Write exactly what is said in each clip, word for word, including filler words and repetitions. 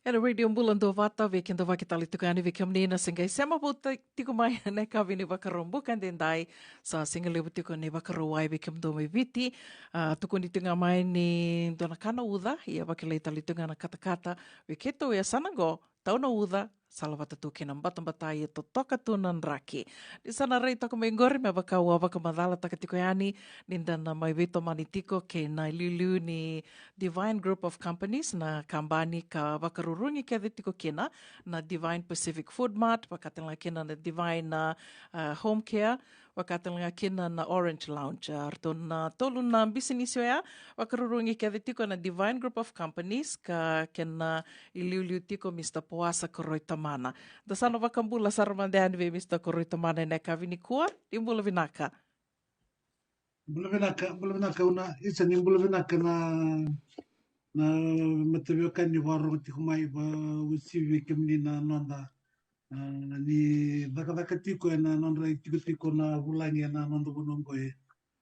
Ena Radio Bula Duavata, vei keda vakitali tiko yani vei kemuni na se qai sema vou tiko mai ena yakavi ni Vakaraubuka edaidai. Sa siga levu tiko ni Vakarauwai vei kemudou mai Viti. A, tukuni tiko ga mai ni dua na ka na uca, ia vakilai tale tiko ga na katakata. Vei keitou e yasana qo, tau na uca, salavata tu kina batabata, ia totoka tu na draki. Ni sa na rai toka mai qori me vaka au a vakamacalataka tiko yani, ni da na mai veitomani tiko kei na iliuliu ni Divine Group of Companies, na kabani ka vakarurugi kece tiko kina na Divine Pacific Food Mart, vakatalega kina na Divine, a, a, Home Care, vakatalega kina na Orange Lounge. A, ratou na tolu na bisinisi oya, vakarurugi kece tiko na Divine Group of Companies, ka kena iliuliu tiko Mr Poasa Koroitamana. Da sa na vakabula sara mada yani vei Mr Koroitamana ena yakavi nikua. Ni bula vinaka. Bula vinaka, bula vinaka Una. Isa, ni bula vinaka na, na mataveiwekani ni vakarogo tiko mai, vakauasivi vei kemuni na noda, a, ni cakacaka tiko ena nodra itikotiko na vulagi ena noda vanua qo e,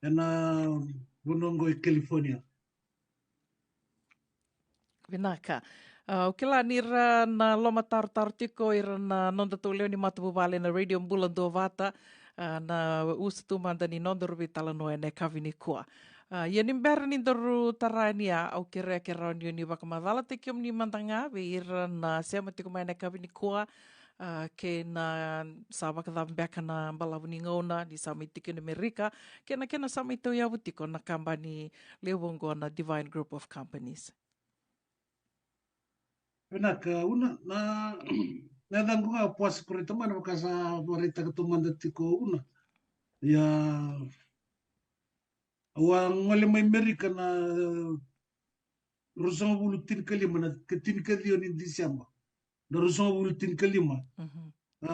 ena vanua qo e California. Vinaka. A, au kila ni ra na lomatarotaro tiko ira na nodatou lewe ni matavuvale na Radio Bula Duavata, a, na usutu mada ni nodaru veitalanoa ena yakavi nikua. A, ia ni bera ni daru tara yani, a, au kerea ke rawa ni o ni vakamacalataki kemuni mada ga vei ira na sema tiko mai ena yakavi nikua, a, kei na sa vakacava beka na balavu ni gauna ni sa mai tiko ena Amerika, kei na kena sa mai tauyavu tiko na kabani levu oqo na Divine Group of Companies. Vinaka Una, na, na yacaqu ga Poasa Koroitamana, vaka sa vakaraitaka taumada tiko Una. Ia, au a gole mai Amerika na ruasagavulu tinikalima, na ka tinikaciwa ni Diseba. Na ruasagavulu tinikalima. Mhm. A,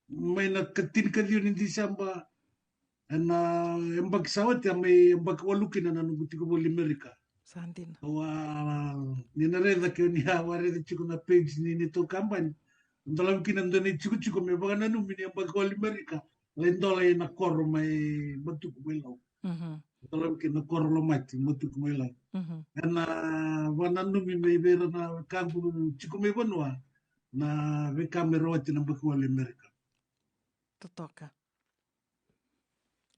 mai na ka tinikaciwa ni Diseba, ena yabaki sa oti, a mai yabaki walu kina na noqu tiko voli Amerika. Sa dina. Au a, ni na raica ke o ni a vakaraica tiko na page ni neitou kabani, dolavi kina dua na itikotiko me vakananumi ni yabaki walu Amerika, lai dola ina koro mai Matuku mai Lau. Mhm. Dolavi kina koro Lomati, Matuku mai Lau. Mhm. Ena vakananumi mai vei ira na wekaqu tiko mai vanua na veika me rawati na yabaki walu Amerika. Totoka.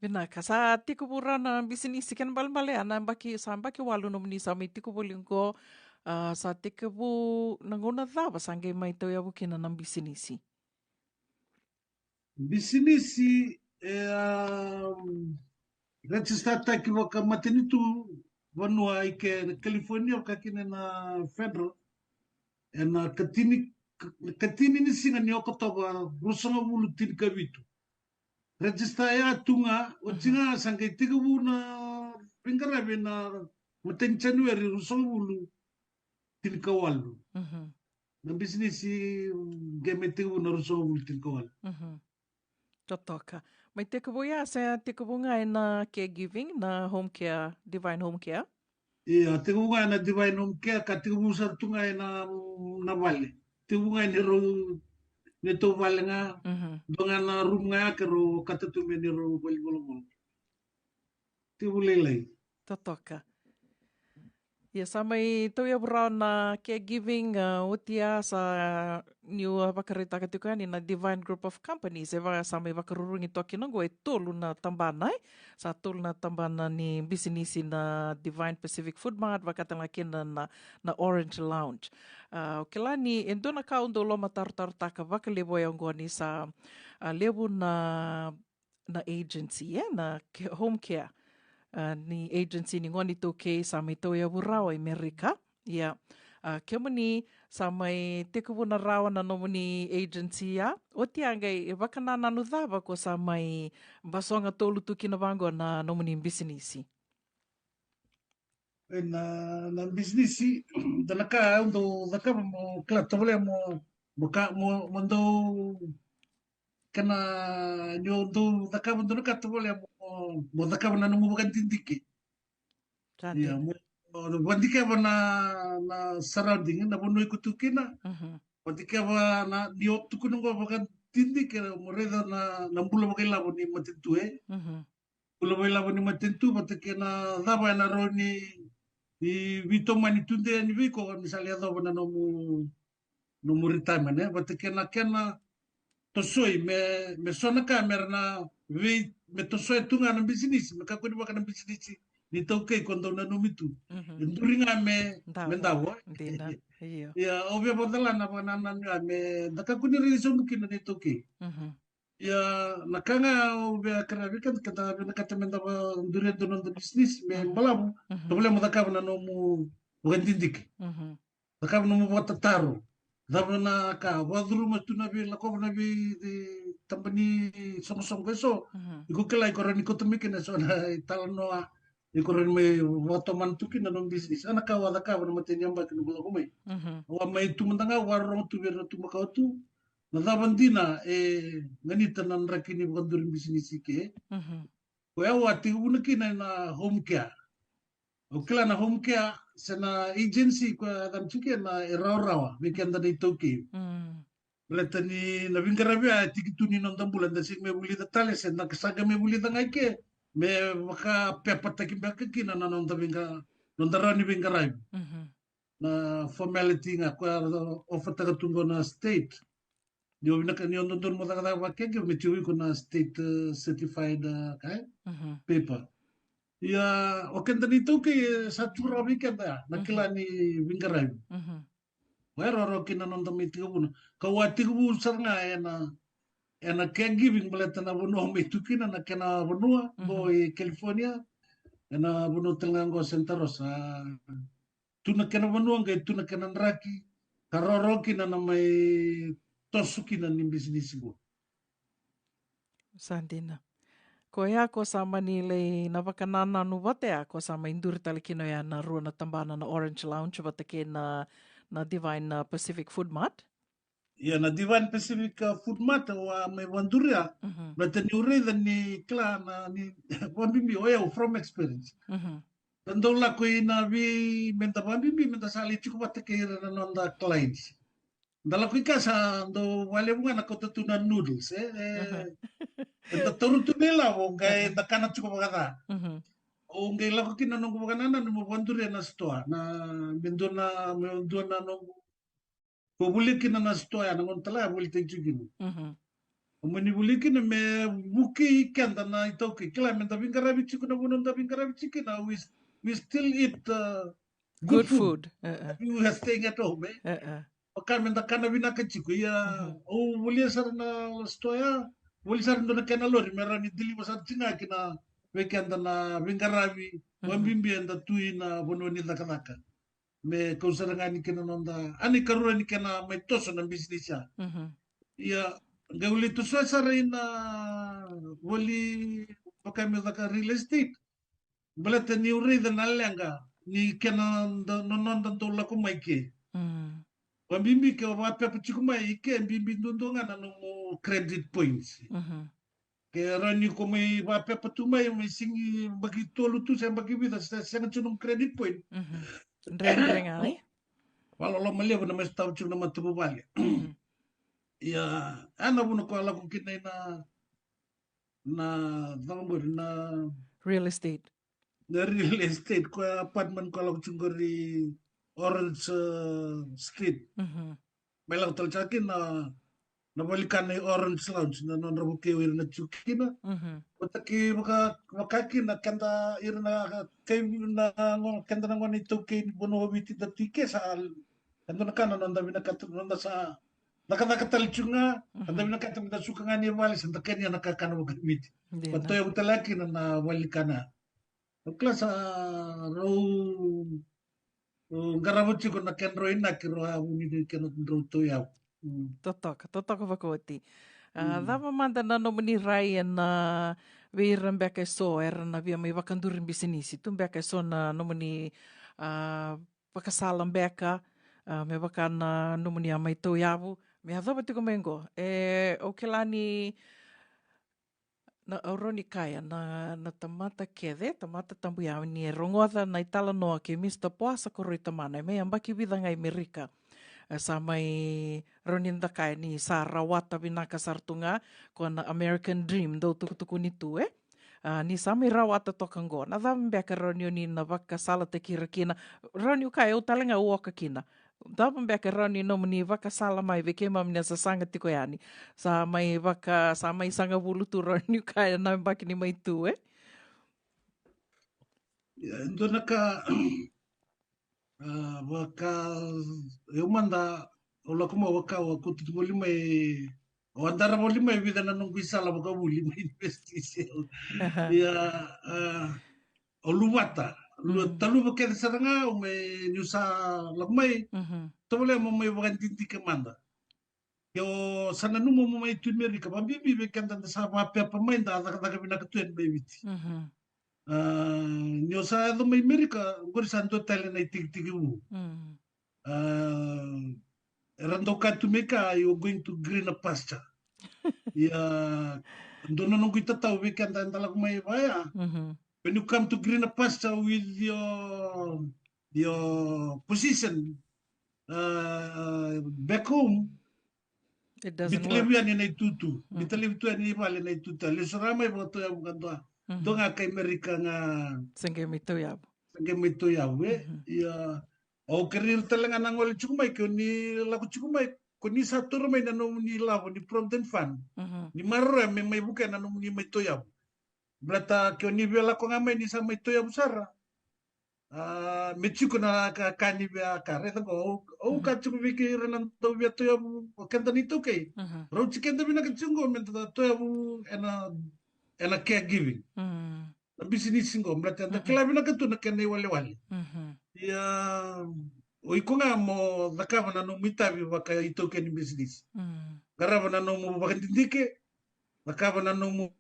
Vinaka, sa tekivu rawa na bisinisi, kena ibalebale ya na yabaki, sa yabaki walu nomuni sa mai tiko voli qo, a, sa tekivu na gauna cava sa qai mai tauyavu kina na bisinisi? Bisinisi e, um, register-taki vakamatanitu vanua i ke na California, vaka kina na federal, ena katini, katini ni siga ni Okotova ruasagavulu tinikavitu. Register ya tu ga, oti ga sa qai tekivu na veiqaravi ena imatai ni January ruasagavulu tinikawalu. Mhm. Na bisinisi qai mai tekivu na ruasagavulu tinikawalu. Mhm. Totoka. Mai tekivu ya, se tekivu ga ena caregiving, na home care, Divine Home Care? Ia, tekivu ga ena Divine Home Care, ka tekivu sara tu ga ena, na vale. Tekivu ga ena rau, neitou vale ga, mhm, dua ga na room ga ya keirau okata tu me neirau valenivolavola. Tekivu lailai. Totoka. Ia, sa mai tauyavu rawa na caregiving, a, oti ya sa niu a vakaraitaka tiko yani na Divine Group of Companies, e va, sa mai vakarurugi toka kina oqo e tolu na tabana, e? Sa tolu na tabana ni bisinisi na Divine Pacific Food Mart, vakatalega kina na, na Orange Lounge. A, au kila ni e dua na ka au dau lomatarotarotaka vakalevu oya oqo ni sa, a, levu na na agency, e, na ca-, home care, a, ni agency ni gone iTaukei sa mai tauyavu rawa i Amerika. Ia, a, kemuni sa mai tekivuna rawa na nomuni agency ya. Oti ya qai e vakanananu cava ko sa mai basoga tolu tu kina vaqo na nomuni bisinisi? Ena, na bisinisi, dua na ka au dau cakava mo kila tovolea mo, mo ka, mo, mo dau, kena, ni o dau cakava dua na ka tovolea mo, mo cakava na nomu vakadidike. Sa dina. Ia, mo, mo vakadikeva na, na surrounding, na vanua iko tu kina. Mhm. Vakadikeva na, ni o tukuna qo vakadidike, mo raica na, na bula vakailavo ni matanitu, e? Mhm. Bula vakailavo ni matanitu, vata kei na cava ena rawa ni, Ni veitomani tudei yani vei iko ni sa lai yacova na nomu, nomu retirement, e? Vata kei na kena tosoi me, me so na ka me ra na vei, me tosoya tu ga na bisinisi, me kakua ni vaka na bisinisi ni taukei ko dau nanumi tu. Mhm. E duri ga me, davo. Me davo, e? Dina, io. Ia, au via vakacala na vakanananu ya me da kakua ni raici sobu kina na itaukei. Mhm. Ia, na ka ga au via kerea vei keda, keda vinakata me da vaduria dua na noda bisinisi me, mhm, balavu. Mhm. Tovolea mo cakava na nomu vakadidike. Mhm. Cakava na nomu vakatataro. Cava na ka, vakacuruma tu na vei, lakova na vei, e, tabana ni soqosoqo eso. Mhm. Iko kila, iko rawa ni kauta mai kina eso na italanoa. Iko rawa ni mai vakatomana tu kina na nomu bisinisi. A na ka au a cakava na imatai ni yabaki noqu lako mai. Mhm. Au a mai tu mada ga, au vakarorogo tu vei ira na tu makawa tu. Na cava dina e ganita na draki ni vakaduri bisinisi ke. Mhm. Koya au a tekivuna kina na home care. Au kila na home care se na agency koya e yacana tiko kina e rawarawa vei keda na itaukei. Mm. Baleta ni na veiqaravi ya e tiki tu ni noda bula, da sega me vulica tale, se da sa qai me vulica ga i ke, me vakapepataki beka kina na noda veiqa-, noda rawa ni veiqaravi. Mhm. Na formality ga koya e offer-taka tu qo na state. Ni o vinaka, ni o dodonu mo cakacaka vaka caregiver, me tiko iko na state, e, certified, e, kai, mhm, paper. Ia, o keda na itaukei, e, sa tu rawa vei keda ya na, mhm, kila ni veiqaravi. Mhm. Koya e rawarawa kina na noda mai tekivuna. Kau a tekivu sara ga ena, ena caregiving, baleta na vanua au mai tu kina, na kena vanua, qo, mhm, e California, ena vanua tale ga qo Santa Rosa. Tu na kena vanua, qai tu na kena draki, ka rawarawa kina na mai toso kina ni bisinisi qo. Sa dina. Koya ko sa mani lai na vakanananu vata ya, ko sa mai duri tale kina oya na rua na tabana, na Orange Lounge vata kei na, na Divine, a, Pacific Food Mart. Ia, na Divine Pacific, a, Food Mart au a mai vakaduria. Mhm. Baleta niu raica ni kila na ni vakabibi, o yau from experience. Mhm. Da dau lako i na vei, me da vakabibi me da sa lai tiko vata kei ira na noda clients. Da lako i kea sa dau vakalevu ga na kauta tu na noodles, e, e. Mhm. Eda taura tu na ilavo, qai, mhm, da kana tiko vakaca. Mhm. Au qai lako kina na noqu vakanananu mo vakaduria na sitoa, na, me dua na, me dua na noqu, ko vuli kina na sitoa ya, na gauna tale ya volitaki tiko kina. Mhm. O mani vuli kina me vukei keda na itaukei, kila, me da veiqaravi tiko na vanua da veiqaravi tiko kina, we, we still eat, uh, good food. Good food. Uh-uh. We are staying at home, e? Uh-uh. Vaka me da kana vinaka tiko. Ia, mhm, au volia sara na sitoa ya, voli sara dua na kena lori me rawa ni deliver sara tiko ga kina vei keda na veiqaravi, mhm, vakabibi eda tu i na vanua ni cakacaka. Me kau sara ga ni kena noda, a, na ikarua ni kena mai toso na bisinisi ya. Mhm. Ia, qai au lai tosoya sara i na voli, vaka meu caka real estate. Baleta niu raica na leqa ni kena da, no, noda dau lako mai ke. Mm. Vakabibi ke o vakapepa tiko mai i ke, bibi duadua ga na nomu credit points. Mhm. Ke rawa ni ko mai vakapepa tu mai, mai sigi yabaki tolu tu se yabaki vica, se sega tiko nomu credit point. Mhm. Dredre ga, e? Vakaloloma levu na mai sotava tiko na matavuvale. Mhm. Ia, a na vuna ko a lako kina i na, na cava qori, na real estate. Na real estate, ko apartment ko a lako tiko qori Orange, uh, Street. Mhm. Mai lako tale tiko kina na valenikana i Orange Lounge, na nodra vukei o ira na tiko kina. Mhm. Vata kei vaka, vaka kina keda ira na kai na go-, keda na gone iTaukei ni vanua o Viti da tu i ke sa, e dua na ka na noda vinakata, noda sa cakacaka tale tiko ga, mhm, eda vinakata meda suka ga ni vale, sa da kania na kakana vakaViti. Dina. Vatoya tale kina na valenikana. O kila sa rau, o, qarava tiko na kedrau inaki, rau a vuni ni kedrau tauyavu. Mm. Totoka, totoka vakaoti. A, mm, cava mada na nomuni rai ena vei ira beka eso era na via mai vakaduri bisinisi? Tu beka eso na nomuni, a, vakasala beka, a, me vaka na nomuni a mai tauyavu, me yacova tiko mai qo. E, au kila ni na, au rawa ni kaya na, na tamata kece, tamata tabu ya ni e rogoca na italanoa kei Mista Poasa ko rau i tamana, e mai yabaki vica ga i Merika. E sa mai rawa ni da kaya ni sa rawata vinaka sara tu ga ko na American Dream dau tukutukuni tu, e? A, ni sa mai rawata toka qo, na cava beka rawa ni o ni na vakasalataki ira kina? Rawa ni o kaya, au tale ga au oka kina. Cava beka rawa ni nomuni vakasala mai vei keimami na sasaga tiko yani? Sa mai vaka, sa mai sagavulu tu, rawa ni o kaya, na yabaki ni mai tu, e? Ia, e dua na ka, a, vaka, au mada, au lako mai vaka, au a kauta tu voli mai, au a dara voli mai e vica na noqu isala vakavuli mai University. Aha. Ia, a, au luvata, lu-, Mm. taluva kece sara ga, au mai, niu sa lako mai, Mhm. tovolea mo mai vakadidike mada. Ke o sa nanuma mo mai tu i Merika, vakabibi vei keda da sa vakapepa mai, da cakacaka vinaka tu yani mai Viti. Mhm. A, ni o sa yaco mai Merika, qori sa dua tale na itekitekivu. Mm. A, era dau kaya tu mai kea, "You are going to greener pasture." Ia, dua na noqu itatau vei keda eda lako mai vaya. Mhm. When you come to greener pasture with your, your position, uh, back home, It doesn't work. Bita levu yani na itutu. Mm. Bita levu tu yani i vale na itutu. Lesu sara mai vakatauyavu ka dua. Mhm. Dua ga kai Merika ga. Se qai mai tauyavu. Se qai mai tauyavu, e? Mhm. Ia, au kerei ira tale ga na gole tiko mai, ke o ni lako tiko mai, ko ni sa taura mai na nomuni lavo ni Provident Fund. Mhm. Ni maroroya me mai vukea na nomuni mai tauyavu. Baleta ke o ni via lako ga mai ni sa mai tauyavu sara. A, me tiko na ka, ka ni via ka. Raica qo, au, au ka tiko vei kei ira na dau via tauyavu, o keda na iTaukei. Mhm. Rauti keda vinaka tiko qo, me da tauyavu ena, ena caregiving. Mm. Na bisinisi qo, baleta da kila vinaka tu na kena iwalewale. Mhm. Ia, o iko ga mo cakava na nomu itavi vaka iTaukei ni bisinisi. Mm. Qarava na nomu vakadidike, cakava na nomu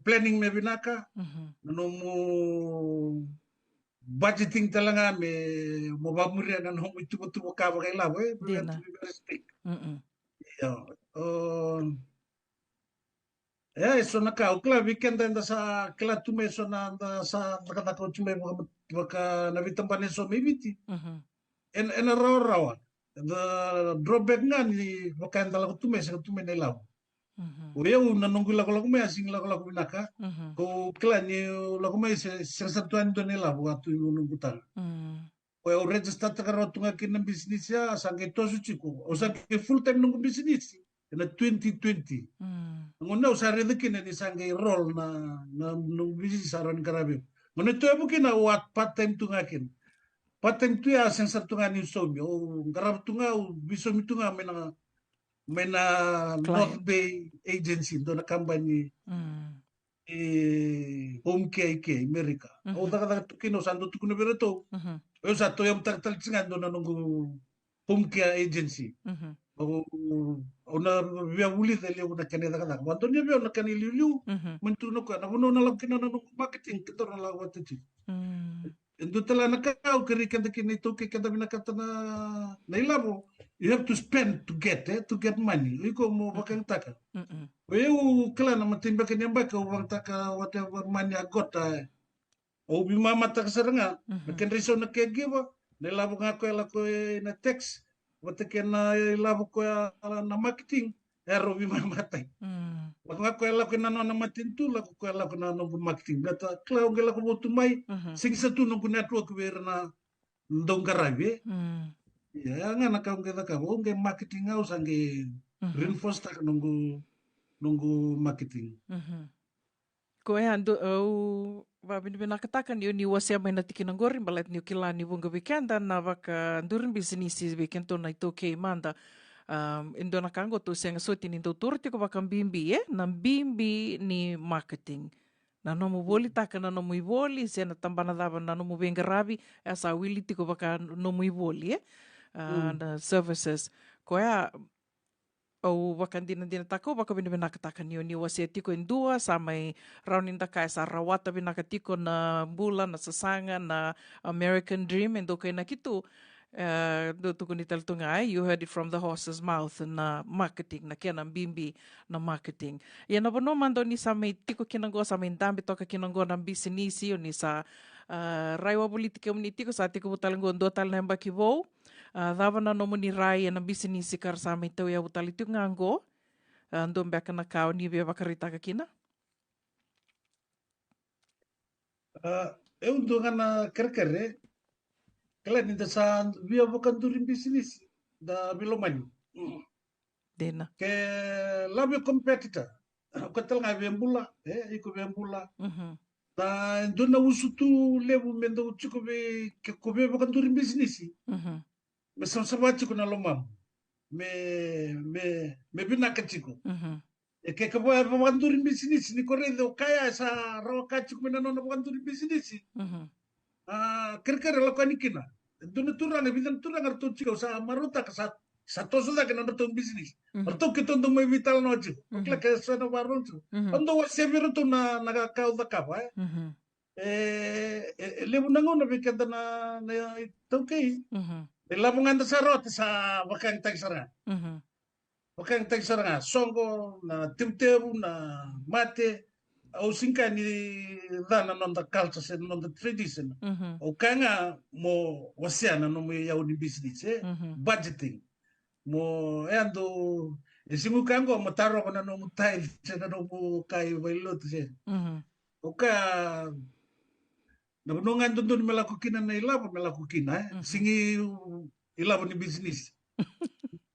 planning me vinaka, mhm, na nomu budgeting tale ga me mo vakamuria na nomu ituvatuva ka vakailavo, e, we have to be very strict. Mm-mm. Ia, o, e, e so na ka, au kila vei keda eda sa kila tu mai, e so na da sa cakacaka oti mai vaka, vaka na veitabana e so mai Viti. Mhm. Ena, ena rawarawa. Da drawback ga ni vaka eda lako tu mai, sega tu mai na ilavo. Mhm. O yau na noqu ilakolako mai, a sega ni lakolako vinaka. Mhm. Ko kila ni lako mai se, sega sara tu yani dua na ilavo a tu i noqu taga. Mm. O yau register taka rawa tu ga kina na bisinisi, a sa qai toso tiko. Au sa qai full time noqu bisinisi ena twenty twenty. Mm. Gauna au sa raica kina ni sa qai roll na, na noqu bisinisi, sa rawa ni qaravi. Gauna e toyavu kina au a part time tu ga kina. Part time tu ya, sega sara tu ga niu saumi. Au qarava tu ga, au veisaumi tu ga mai na, mai na North Bay Agency, dua na kabani, mm, e, home care i ke, i Merika. Mhm. Au cakacaka tu kina, au sa dau tukuna vei iratou. Mhm. Au sa tauyavutaka tale tiko ga dua na noqu home care agency. Mhm. Au, au na via vulica e levu na kena icakacaka. Vakadonui vei au na kena iliuliu, mhm, mani tukuna o koya, na vanua au na lako kina na noqu marketing, keitou na lako vata tiko. Mm. E dua tale na ka au kerei keda kina iTaukei, keda vinakata na, na ilavo. You have to spend to get, e, to get money. O iko mo, mm-mm, vakayagataka. Mm-mm. O yau kila na imatai beka ni yabaki au vakayagataka whatever money I got, e. Au veimamadataka sara ga, mhm, na kedra isau na caregiver, na ilavo ga koya lako ena tax, vata kei na ilavo koya na marketing, era au veimamadataki. Mm. Lako ga koya lako ena nona matanitu, lako koya lako na noqu marketing. Baleta kila au qai lako vou tu mai, mhm, sega sara tu noqu network vei ira na dau qaravi, e. Mm. Ia, ya ga na ka au qai cakava, au qai marketing, au sa qai, mhm, reinforce taka noqu, noqu marketing. Mhm. Koya, au vakavinavinakataka ni, ni wasea mai na tikina qori, baleta niu kila ni vuqa vei keda na vakaduri bisinisi vei kedatou na iTaukei mada. Um, e dua na ka qo tou sega soti ni dau taura tiko vakabibi, e, na bibi ni marketing. Na nomu volitaka na nomu ivoli, se na tabana cava na nomu veiqaravi, e sa wili tiko vaka nomu ivoli, e? A, mm, na services. Koya, au vakadinadinataka, au vakavinavinakataka ni o ni wasea tiko e dua, sa mai rawa ni da kaya sa rawata vinaka tiko na bula, na sasaga, na American dream e dau kainaki tu. E, dau tukuni tale tu ga, e, you heard it from the horse's mouth, na marketing, na kena bibi na marketing. Ia na vanua mada o ni sa mai tiko kina qo, sa mai dabe toka kina qo na bisinisi, o ni sa, a, rai wavoliti kemuni tiko, sa tekivu tale qo dua tale na yabaki vou. A, cava na nomuni rai ena bisinisi ka ra sa mai tauyavu tale tiko ga qo? A, dua beka na ka o ni via vakaraitaka kina? A, e dua ga na kerekere. Kila ni da sa via vakaduri bisinisi, da veilomani. Dina. Ke lave competitor. Ko tale ga via bula, e, iko via bula. Mhm. Na dua na usutu levu me dau tiko vei, ke ko via vakaduri bisinisi. Mhm. Me savasava tiko na lomamu. Me, me, me vinaka tiko. Mhm. E ke ka va-, vakaduri bisinisi ni ko raica o koya e sa rawa ka tiko mai na nona vakaduri bisinisi. Mhm. A, kerekere lako yani kina. E dua na turaga, e vica na turaga ratou tiko, au sa marautaka sa, sa toso cake na nodratou bisinisi. Mhm. Ratou keitou dau mai veitalanoa tiko. Mhm. Kila ke sa na vakarorogo tiko. Mhm. Au dau wasea vei ratou na, na ka, ka au cakava, e. Mhm. E, e, e levu na gauna vei keda na, na iTaukei. Mhm. E lavo ga da sa rawata sa vakayagataki sara ga. Mhm. Vakayagataki sara ga, soqo, na tevutevu, na mate. Au sega ni ca na noda culture se na noda tradition. Mhm. Au kaya ga mo wasea na nomu iyau ni business, e? Mhm. Budgeting. Mo, e dau, e sega ni ka qo mo tarova na nomu tithe se na nomu ka i valenilotu se. Mhm. Au kaya, na vanua ga e dodonu me lako kina na ilavo, me lako kina, e? Mhm. Sega ni ilavo ni bisinisi.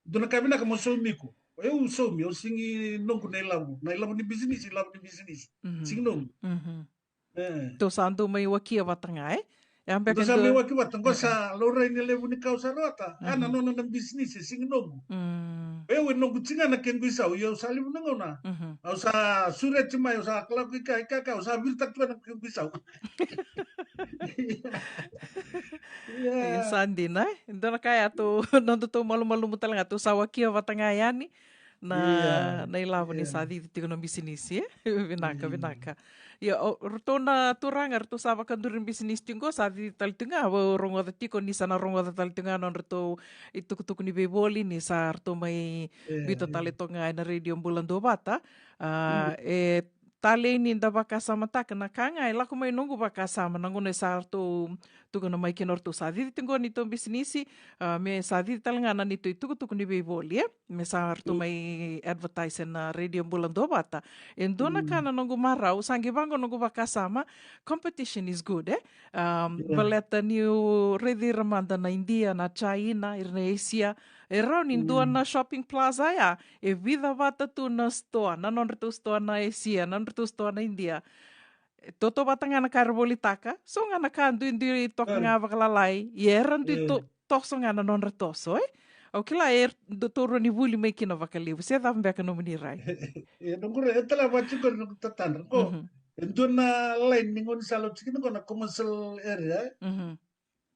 Dua na ka vinaka mo saumi iko. Au saumi, au sega ni noqu na ilavo. Na ilavo ni bisinisi, ilavo ni bisinisi. Mhm. Sega ni noqu. Mhm. E. Tou sa dau mai wakia vata ga, e? E a beka dau sa mai wakia vata, qo sa laurai ni levu ni ka au sa rawata. A, na nona na bisinisi, e sega ni noqu. Mm. Au e noqu tiko ga na kequ isau, ia au sa levu na gauna. Mhm. Au sa sureti mai, au sa kalako i ka, i ka, ka, au sa viritaka tu ga na kequ isau. Ia. Ia, sa dina, e? Dua na ka ya tou, noda tou malumalumu tale ga, tou sa wakia vata ga yani na, ia, na ilavo ni, ia, sa cici tiko na bisinisi, e? Vinaka, ia, vinaka. Ia, o, ratou na turaga, ratou sa vakaduri bisinisi tiko qo, sa cici tale tiko ga, au rogoca tiko ni sa na rogoca tale tiko ga nodratou itukutuku ni veivoli, ni sa ratou mai, ia, biuta, ia, tale toka ga ena Radio Bula Duavata. A, mm, e talei ni da vakasamataka na ka ga e lako mai noqu vakasama, na gauna e sa ratou tukuna mai kina o ratou sa cici tiko qo neitou bisinisi, a, me sa cici tale ga na neitou itukutuku ni veivoli, e? Me sa ratou, mm, mai advertise ena Radio Bula Duavata. E dua na, mm, ka na noqu marau, sa qai vaqo noqu vakasama, competition is good, e? Um, ia, baleta niu raici ira mada na Idia, na China, ira na Asia, e rawa ni dua, mm, na shopping plaza ya, e vica vata tu na sitoa, na nodratou sitoa na Asia, na nodratou sitoa na Idia. E tautauvata ga na ka era volitaka, so ga na ka duidui toka, e, ga vakalalai, ia era dui, e, to-, toso ga na nodra toso, e? Au kila e dou, tou rawa ni vuli mai kina vakalevu, se cava beka nomuni rai? E, noqu rai, e tale vata tiko na noqu tatadra qo. Mhm. E dua na line ni gaunisala au tiko kina qo na commercial area, e? Mhm.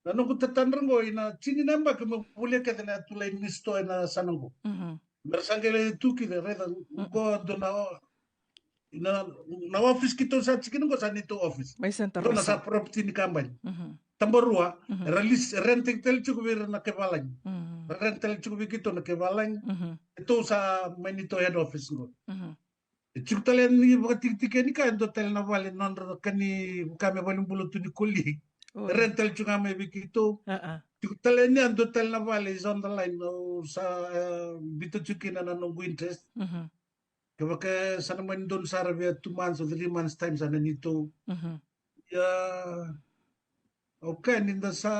Na noqu tatadra qo, ina tini na yabaki meu volia kece na yatu line ni sitoa ena yasana qo. Mhm. Me ra sa qai lai tu kina, raica, mm, qo dua na o-, na, na office keitou sa tiko kina qo sa neitou office. Mai Central Reserve. Qo na sa property ni kabani. Mhm. Tabarua, mhm, era lease, rent tale tiko vei ira na kai valagi. Mhm. Rent tale tiko vei keitou na kai valagi. Mhm. Keitou sa mai neitou head office qo. Mhm. E tiko tale ni vakatikitiki yani ka e dua tale na vale, nodra ka ni vaka me valenibula tu ni koli. Oi. Rent tale tiko ga mai vei keitou. A, a. Tiko tale yani e dua tale na vale is on the line, au sa, e, biuta tiko kina na noqu interest. Mhm. Kevaka sa na mani donu sara vei ira two months or three months time sa na neitou. Mhm. Ia, okay, ni da sa,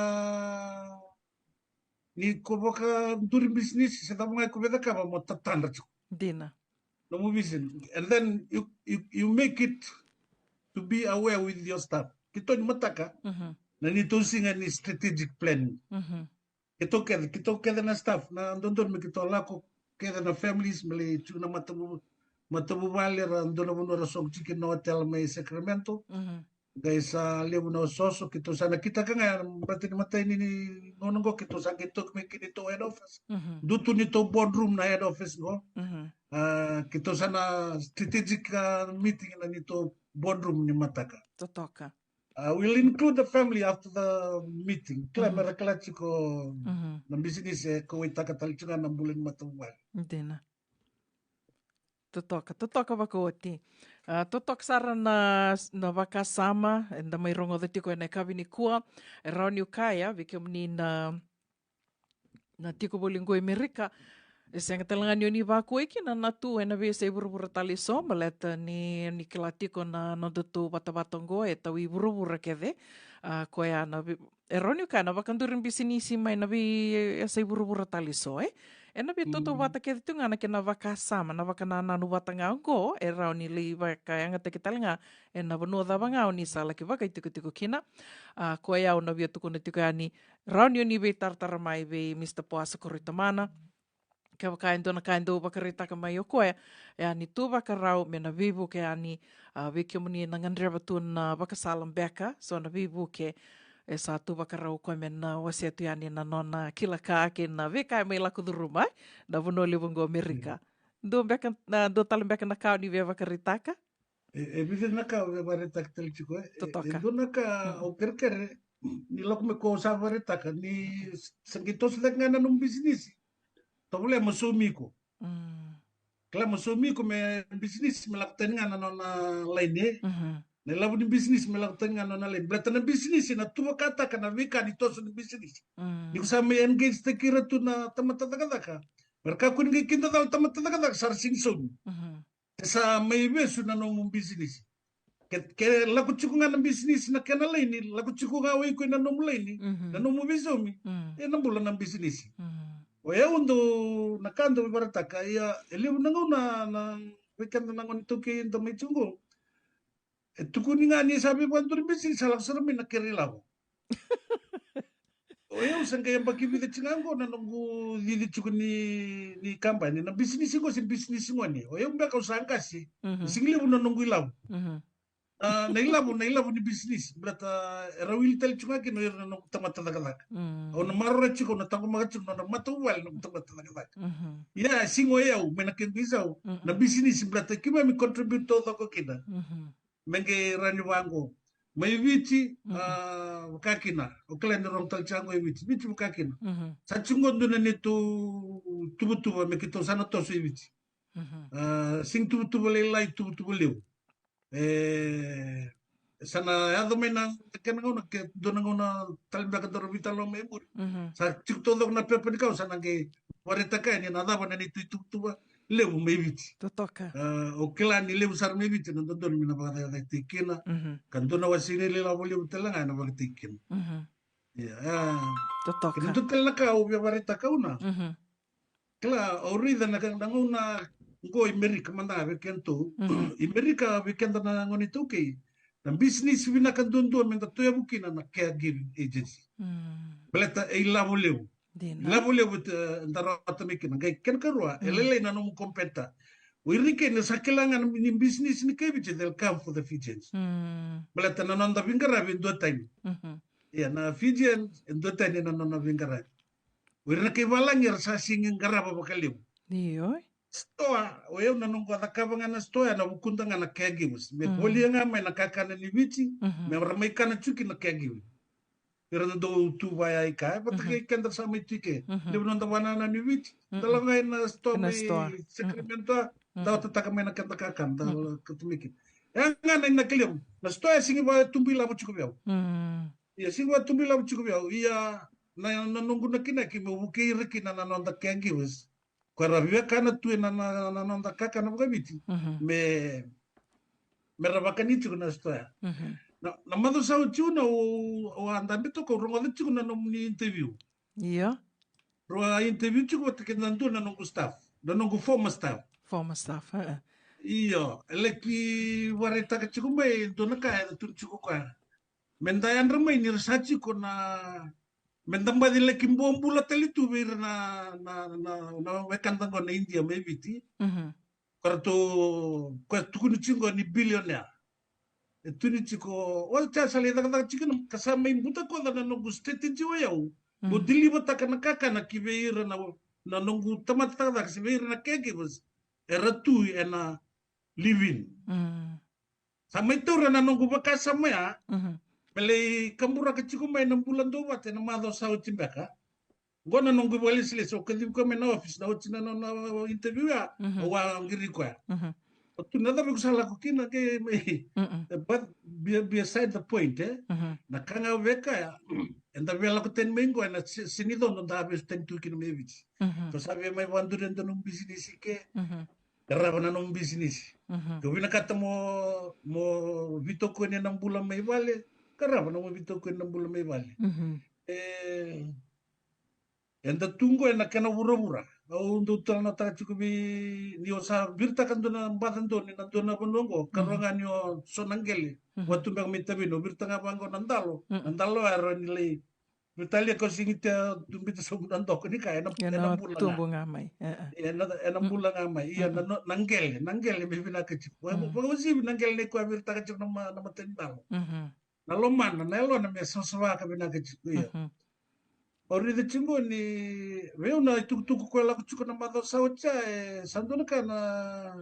ni ko vakaduri bisinisi, se cava ga ko via cakava mo tatadra tiko. Dina. Nomu vision. And then you, you, you make it to be aware with your staff. Keitou ni mataka, mhm, na neitou siga ni strategic planning. Mhm. Keitou kece, keitou kece na staff, na dodonu me keitou lako kece na families, me lai tiko na matavu-, matavuvale, ra dua na vanua ra soqo tiko kina na hotel mai Sacramento. Mhm. Qai sa levu na osooso, keitou sa na kitaka ga, baleta ni matai ni, ni gauna qo keitou sa qai toki mai ki neitou head office. Mhm. Dua tu neitou boardroom na head office qo. Mhm. A, keitou sa na strategic, a, meeting na neitou boardroom ni mataka. Totoka. I will include the family after the meeting. Kila, mhm, me ra kila tiko, mhm, na bisinisi e kauwaitaka tale tiko ga na bula ni matavuvale. Dina. Totoka, totoka vakaoti. A, totoka sara na, na vakasama eda mai rogoca tiko ena yakavi nikua. E rawa niu kaya vei kemuni na na tiko voli qo i Amerika, E sega tale ga ni o ni vakuai kina na tu ena veiyasai vuravura tale eso, baleta ni, ni kila tiko na nodatou vatavata oqo e tau i vuravura kece. A, koya na vi-, e rawa ni kaya na vakaduri bisinisi mai na veiyasai vuravura tale eso, e? Ena veitautauvata kece tu ga na kena vakasama, na vakanananu vata ga oqo, e rawa ni lai vakayagataki tale ga ena vanua cava ga o ni sa laki vakaitikotiko kina. A, koya au na via tukuna tiko yani, rawa ni o ni veitaratara mai vei Mister Poasa Koroitamana. Kevaka e dua na ka e dau vakaraitaka mai o koya, e a ni tu vakarau me na veivuke yani, a, vei kemuni na gadreva tu na vakasala beka, so na veivuke, e sa tu vakarau o koya me na wasea tu yani na nona kila ka kei na veika e mai lako curuma, e, na vanua levu oqo Amerika. Dua beka, na, dua tale beka na ka o ni via vakaraitaka? E, e vica na ka au via vakaraitaka tale tiko, e. E, e dua na ka au kerekere, ni lako me ko sa vakaraitaka, ni sa qai toso cake ga na nomu bisinisi. Tovolea mo saumi iko. Mm. Kila mo saumi iko me bisinisi me lako tani ga na nona laini, e. Mhm. Na ilavu ni bisinisi me lako tani ga na nona laini. Baleta na bisinisi na tuvakataka na veika ni toso ni bisinisi. Mm. Ni ko sa mai engage taki ira tu na tamata cakacaka, me ra kakua ni qai kidacala tamata cakacaka sa ra sega ni saumi. Mhm. E sa mai vesu na nomu bisinisi. Ke, ke lako tiko ga na bisinisi na kena laini, lako tiko ga o iko ena nomu laini, mhm, na nomu veisaumi, mm, ena bula na bisinisi. Mm. O yau dau, na ka dau vakaraitaka, ia, e levu na gauna na, na, vei keda na gone iTaukei da mai tiko qo. E tukuni ga ni sa veivakaduri bisinisi, sa lako sara mai na kere ilavo. O yau sa qai yabaki vica tiko ga qo na noqu cici tiko ni, ni kabani. Na bisinisi qo se bisinisi gone. O yau beka au sa qase. Mhm. Sega ni levu na noqu ilavo. Mhm. A, na ilavo, na ilavo ni bisinisi. Baleta era wili tale tiko ga kina o ira na noqu tamata cakacaka. Mm. Au na maroroya tiko, au na taqomaka tiko na nona matavuvale na noqu tamata cakacaka. Mhm. Ia, sega o yau, mai na kequ isau. Mm-mm. Na bisinisi, baleta keimami contribute taucoko kina. Mhm. Me qai rawa ni vaqo. Mai Viti, mhm, a, vaka kina. O kila ni rogo tale tiko qo e Viti. Viti vaka kina. Mhm. Sa tiko qo dua na neitou tuvatuva me keitou sa na toso e Viti. Mhm. A, sega ni tuvatuva lailai, tuvatuva levu. E, sa na yaco mai na kena gauna, ke dua na gauna tale beka daru veitalanoa mai muri. Mhm. Sa tiko taucoko na pepa ni kau, sa na qai vakaraitaka yani na cava na neitou ituvatuva levu mai Viti. Totoka. A, o kila ni levu sara mai Viti na dodonu me na vakacakacakataki kina. Mhm. Ka dua na wase ni ilavo levu tale ga ena vakataki kina. Mhm. Ia, a, totoka. Kena dua tale na ka au via vakaraitaka au na. Mhm. Kila, au raica na ka, na gauna qo i Merika mada ga vei kedatou. Mhm. I Merika vei keda na gone iTaukei, na bisinisi vinaka duadua me da tauyavu kina na caregiving agency. Mm. Baleta e ilavo levu. Dina. Ilavo levu, e, da rawata mai kina. Qai kena karua, e, mm, lailai na nomu competitor. O ira kece sa kila ga ni bisinisi ni kai Viti, they'll come for the Fijians. Mm. Baleta na noda veiqaravi e duatani. Mhm. Ia, na Fijian e duatani na nona veiqaravi. O ira na kai valagi era sa sega ni qarava vakalevu. Io. Sitoa, o yau na noqu a cakava ga na sitoa, na vukuda ga na caregivers. Me, mm, volia ga mai na kakana ni Viti, mhm, me ra mai kana tiko na caregivers. Ira na dau tu vaya i kea, vata, mhm, kei keda sa mai tu i ke. Mhm. Levu na noda vakanananu i Viti. Mhm. Da lako ga ina sitoa mai Sacramento, mhm, da vatataka mai na keda kakana, da, mhm, kauta mai kina. E ga na inaki levu. Na sitoa e sega ni vakatubu ilavo tiko vei au. Mm. Ia, sega ni vakatubu ilavo tiko vei au. Ia, na, na noqu na inaki meu vukei ira kina na noda caregivers. Ko era via kana tu ena, na, na noda kakana vakaviti. Mhm. Me, me ra vakani tiko na sitoa ya. Mhm. Na, na macawa sa oti au na, au, au a dabe toka, au rogoca tiko na nomuni interview. Io. Rau a interview tiko vata kei na dua na noqu staff. Na noqu former staff. Former staff, e. Io, e laki vakaraitaka tiko mai, dua na ka e tukuna tiko o koya. Me da yadra mai ni ra sa tiko na, me da baci laki bobula tale tu vei ira na, na, na, na wekada qo na Idia mai Viti. Mhm. Ko ratou, ko tukuni tiko ni billionaire. E tukuni tiko, o sa lai cakacaka tiko na, ka sa mai butakoca na noqu strategy o yau. Mo, mhm, deliver-taka na kakana ki vei ira na, na noqu tamata cakacaka, se vei ira na caregivers. Era tu ena live-in. Mm. Sa mai taura na noqu vakasama ya. Mhm. Me lai kaburaka tiko mai na bula duavata ena macawa sa oti beka. Qo na noqu vakalesilesi, au kacivi koya mai na office, na oti na nona interview ya, mhm, au a qiri koya. Mhm. O tukuna, na cava iko sa lako kina ke mai. Mm-mm. E, but be, beside the point, e? Mhm. Na ka ga au via kaya, eda via lako tani mai qo ena se- senicono da vesu tani tu kina mai Viti. Mhm. Tou sa via mai vakaduri e dua nomu bisinisi ke, Mhm. qarava na nomu bisinisi. Mhm. Tou vinakata mo mo vitokoni ena bula mai vale, qarava na mo vitokoni ena bula mai vale. Mhm. E eda tu qo ena kena vuravura. Au dau talanoataka tiko vei ni o sa viritaka dua na baca doni na dua na vanua qo, ka Mhm. rua ga ni o so na qele. Mhm. Vatu beka mai Tavini, o viritaka ga vaqo na dalo. Mhm. Na dalo era ni lai vitalia ka sigi te tu bita sobu na doko ni ka ena ena ena bula ga. Tubu ga mai. E, e. Ena ena Mhm. bula ga mai. Ia na Mhm. no- na qele, na qele me vinaka tiko. Wa- Mhm. Vakausivi na qele nei koya viritaka tiko na ma- na mata ni dalo. Mhm. Na lomana, na yalona me savasava ka vinaka tiko ia. Mhm. O raica tiko ni vei au na itukutuku koya lako tiko na macawa sa oti ya, e sa dua na ka na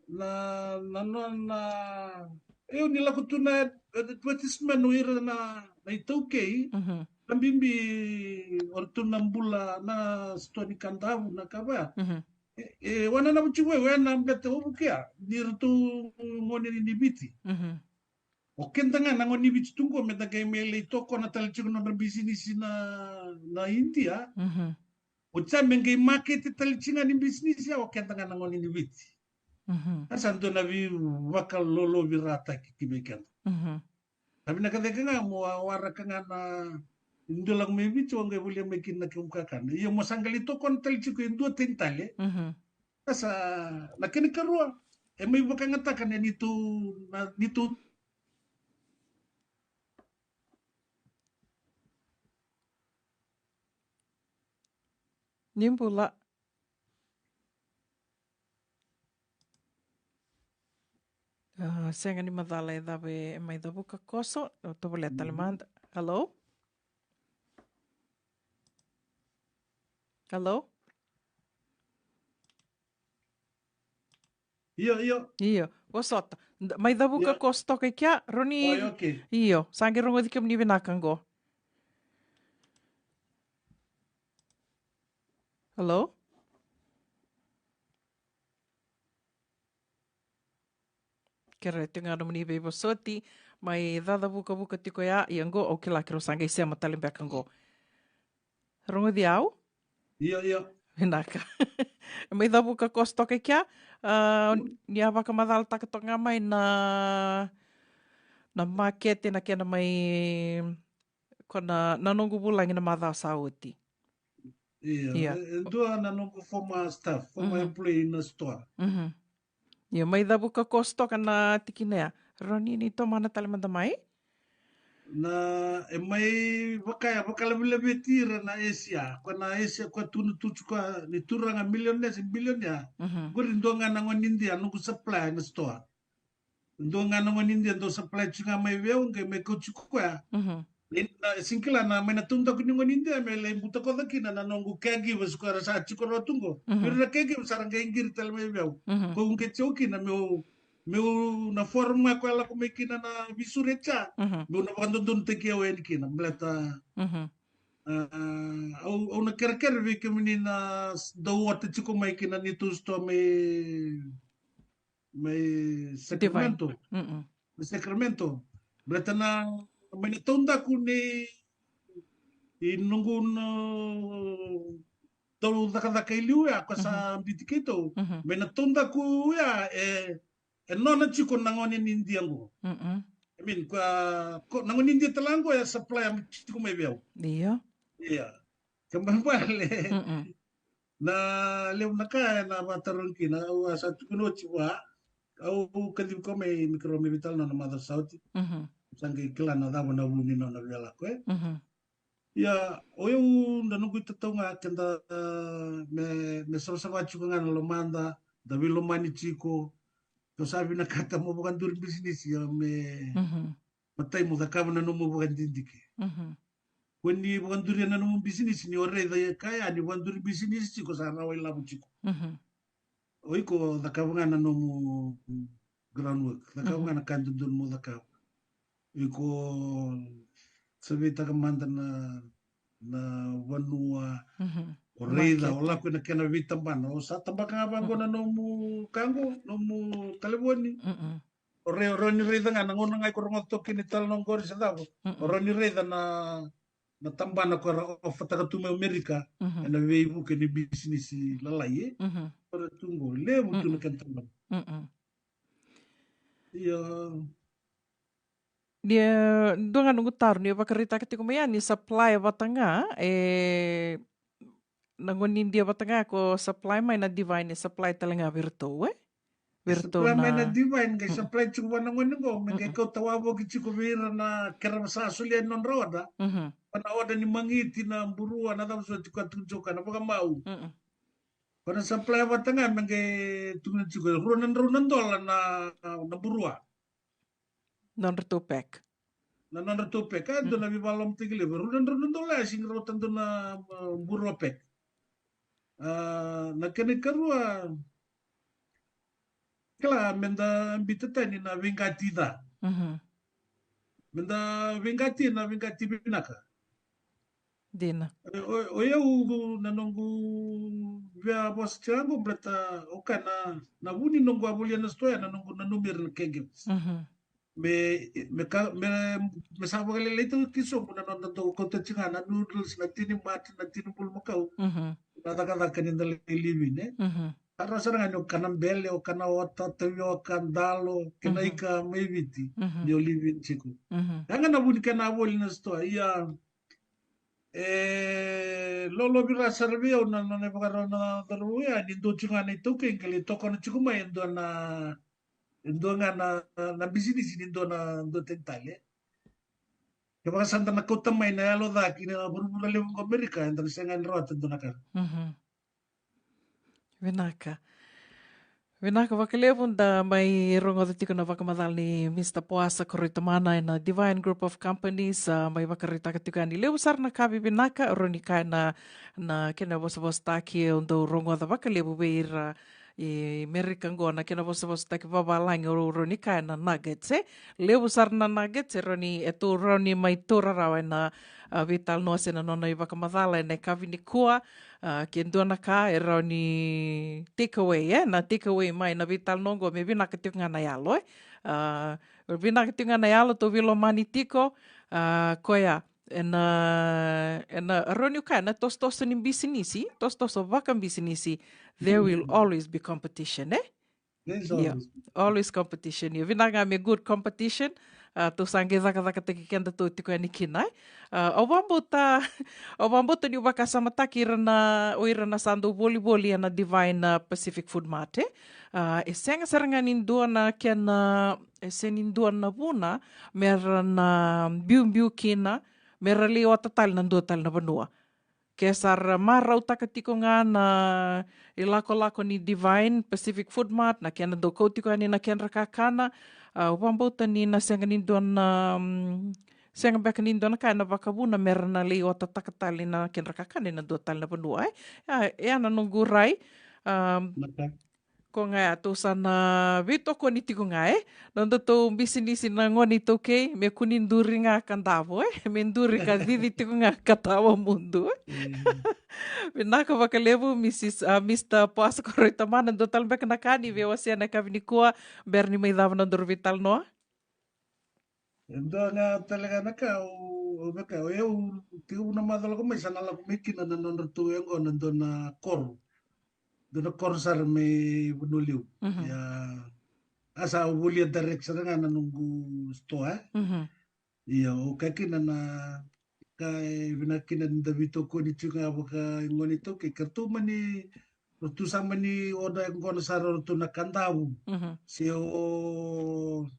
na na nona eu ni lako tu na advertisement o ira na na itaukei Mhm. na bibi o ratou na bula na sitoa ni kadavu na kava. Mhm. E, e wana na vuti vei wena bete o vukia ni ratou gone ni Viti. Mhm. O keda ga na gone ni Viti tu qo me da qai mai lai tokona tale tiko na nodra bisinisi na na India. Mhm. O tsa me qai makete tale tiko ga ni bisinisi ya o keda ga na gone ni Viti. Mhm. A sa dua na veivakalolovirarataki ki vei keda. Mhm. Na vinaka cake ga mo a- waraka ga na dua lako mai Viti o qai volia mai kina na kemu kakana. Ia mo sa qai lai tokona tale tiko e dua tani tale. Mhm. A sa na kena karua e mai vakayagataka na nitou na nitou Ni bula. A, sega ni macala e cava e mai cavuka koso, o tovolea tale Mhm. mada. Hello? Hello? Io, io. Io, vosota. D- Mai cavuka Io. koso toka i kea, Roni. Oi, okay. Io, sa qai rogoci kemuni vinaka qo. Hello? Kerea tiko ga nomuni veivosoti, mai cacavukavuka tiko ya, ia qo au kila keirau sa qai sema tale beka qo. Rogoci au? Io, io. Vinaka. Mai cavuka koso toka i kea, a, ni a vakamacalataka toka ga mai na, na makete na kena mai, ko na, na noqu vulagi na macawa sa oti. Ia, Ia. e, e dua na noqu former staff, former Mhm. employee na sitoa. Mhm. Ia, mai cavuka koso toka na tikina ya. Roni ni tomana tale mada mai? Na, e mai vakaya, vakalavilaveti ira na Asia. Ko na Asia, ko tunu tutu ko ni turaga millionaires, billionaire. Mhm. Qori dua ga na gone ni India, noqu supplier na sitoa. Dua ga na gone ni India, dau supply tiko ga mai vei au, qai mai kauti koya. Mhm. Ni na, sega ni kila na, mai na taudaku ni gone ni India, me lai butakoca kina na noqu caregivers, ko era sa tiko rawa tu qo. Mhm. Ira na caregivers, sa ra qai qiri tale mai vei au. Mhm. Ko uqeti au kina, meu, meu na forum ga ko e lako mai kina na visure ca. Mhm. Meu na vakadodonutaki au yani kina, baleta. Mhm. A, au, au na kerekere vei kemuni na s- dau ota tiko mai kina ni tu sitoa mai, mai Sacramento. Mm-mm. Mai Sacramento. Baleta na, mai na taudaku ni, i noqu na, dau cakacaka i liu ya, ko sa Mhm. biti keitou. Mhm. Mai na taudaku ya, e, e nona tiko na gone ni India qo. Mm-mm. I mean, ko, ko, na gone ni India tale qo, e supplier tiko mai vei au. Io. Ia. Kena ibalebale. Mm-mm. Na levu na ka ena vakatarogi kina, au a sa tukuna oti vua. Au kacivi koya mai me keirau mai veitalanoa na macawa sa oti. Mhm. Sa qai kila na cava na vu ni nona via lako, e. Mhm. Ia, o yau na noqu itatau ga keda, ah, me, me savasava tiko ga na lomada, da veilomani tiko. Tou sa vinakata mo vakaduri bisinisi, ia me Mhm. matai mo cakava na nomu vakadidike. Mhm. Ko ni vakaduria na nomu bisinisi, ni o raica e kaya ni vakaduri bisinisi tiko sa rawa ilavo tiko. Mhm. O iko cakava ga na nomu groundwork, cakava Mhm. ga na ka dodonu mo cakava. Iko saveitaka mada na, na vanua, Mhm. o raica, o Market. lako ena kena veitabana, o sa tabaka ga vaqo Mhm. na nomu ka qo, nomu talevoni. Mm-mm. O re, o rawa ni raica ga na gauna ga iko rogoca toka kina italanoa qori se cava. Mm-mm. O rawa ni raica na, na tabana ko ra ofataka tu mai Amerika. Mhm. Ena veivuke ni bisinisi lalai, e? Mhm. O ra tu qo, levu tu na kena tabana. Mm-mm. Ia. Ia, dua ga noqu taro, ni vakaraitaka tiko mai ya ni supply vata ga, e, na gone ni Idia vata ga ko supply mai na Divine, e supply tale ga vei iratou, e? Vei iratou. Supply mai na Divine, qai supply tiko vua na gone qo, me qai kauta wavoki tiko vei ira na kera sa solia na nodra order. Mhm. Vua na order ni magiti, na burua, na cava soti, ka tukuni tiko na vakamau. Mm-mm. Ko na supply vata ga me qai tukuni tiko rua na drau na dola na, na burua. Nodratou pack. Na nodratou pack, e dua na veivakalolomataki levu. Rua na drau na dola, e sega ni rauta dua na, uh, burua pack. Ah, na kena ikarua, kila, meda biuta tani na veiqati ca. Mhm. Meda veiqati na veiqati vinaka. Dina. O, o, o yau na noqu via vosa tiko qo, baleta o kaya na, na vu ni noqu a volia na sitoa ya, na noqu nanumi ira na caregivers. Mhm. Me, me ka, me, me sa vakalailai tiko ki sobu na noda dau kauta tiko ga na noodles, na tini mate, na tini bulumakau. Mhm. Na cakacaka ni da lai live in, e? Mhm. Ka rawa sara ga ni o kana bele, o kana ota, tavioka, dalo, kena, mhm, ika mai Viti. Mhm. Ni o live in tiko. Mhm. Ya ga na vu ni kena a voli na sitoa, ia, e lolovira sara vei au na, na nona ivakarau na cauravou ya, ni dua tiko ga na iTaukei qai lai tokona tiko mai e dua na, e dua ga na, na bisinisi ni dua na, dua tani tale. Kevaka sa da na kauta mai na yalo ca ki na vuravura levu qo Amerika, eda na sega ni rawata e dua na ka. Mhm. Vinaka. Vinaka vakalevu, da mai rogoca tiko na vakamacala nei Mr Poasa Koroitamana ena Divine Group of Companies, a, mai vakaraitaka tiko yani levu sara na ka vivinaka, rawa ni kaya na, na kena vosavosataki, au dau rogoca vakalevu vei ira i Merika qo na kena vosavosataki vavalagi, au rawa ni kaya na nuggets, e? Levu sara na nuggets, e rawa ni, e tou rawa ni mai taura rawa ena, a, veitalanoa se na nona ivakamacala ena yakavi nikua. A, ke dua na ka e rawa ni take away, e? Na take away mai na veitalanoa qo me vinaka tiko ga na yalo, e? A, vinaka tiko ga na yalo, tou veilomani tiko, a, koya, ena, ena rawa niu kaya na tosotoso ni bisinisi, tosotoso vakabisinisi, there will always be competition, e? There's, io, always, always competition. Io, vinaka ga me good competition. A, tou sa qai cakacakataki kedatou tiko yani kina, e? A, au vakabauta, au vakabauta niu vakasamataki ira na, o ira na sa dau volivoli ena Divine, a, Pacific Food Mart, e? A, e sega sara ga ni dua na kena, e sega ni dua na vuna mera na biubiu kina, mera lai ota tale na dua tale na vanua. Ke sa ra marautaka tiko ga na ilakolako ni Divine Pacific Food Mart, na kena dau kau tiko yani na kedra kakana, a, au vakabauta ni na sega ni dua na, mm, sega beka ni dua na ka ena vakavuna mera na lai otataka tale na kedra kakana ena dua tale na vanua, e? A, e a na noqu rai, a, Ko ga ya, tou sa na veitokoni tiko ga, e? Nodatou bisinisi na gone iTaukei, me kua ni duri ga ka davo, e? Me duri ka cici tiko ga ka tawa mudu, e? Mm. Vinaka vakalevu, Missus, a, Mr Poasa Koroitamana, dua tale beka na ka ni veiwasea ena yakavi nikua, bera ni mai cava na nodaru veitalanoa? E dua ga tale ga na ka, au, au vaka, o yau, tekivu na macawa lako mai, sa na lako mai kina na nodratou yaqona dua na koro. Dua na koro sara mai Vanua Levu. Mhm. Ia, a sa volia direct sara ga na noqu sitoa, e? Mhm. Ia, au kaya kina na ka e vinaka kina ni da veitokoni tiko ga vaka gone iTaukei, ke ratou mani, ratou sa mani oda yaqona sara o ratou na kadavu. Mhm. Se o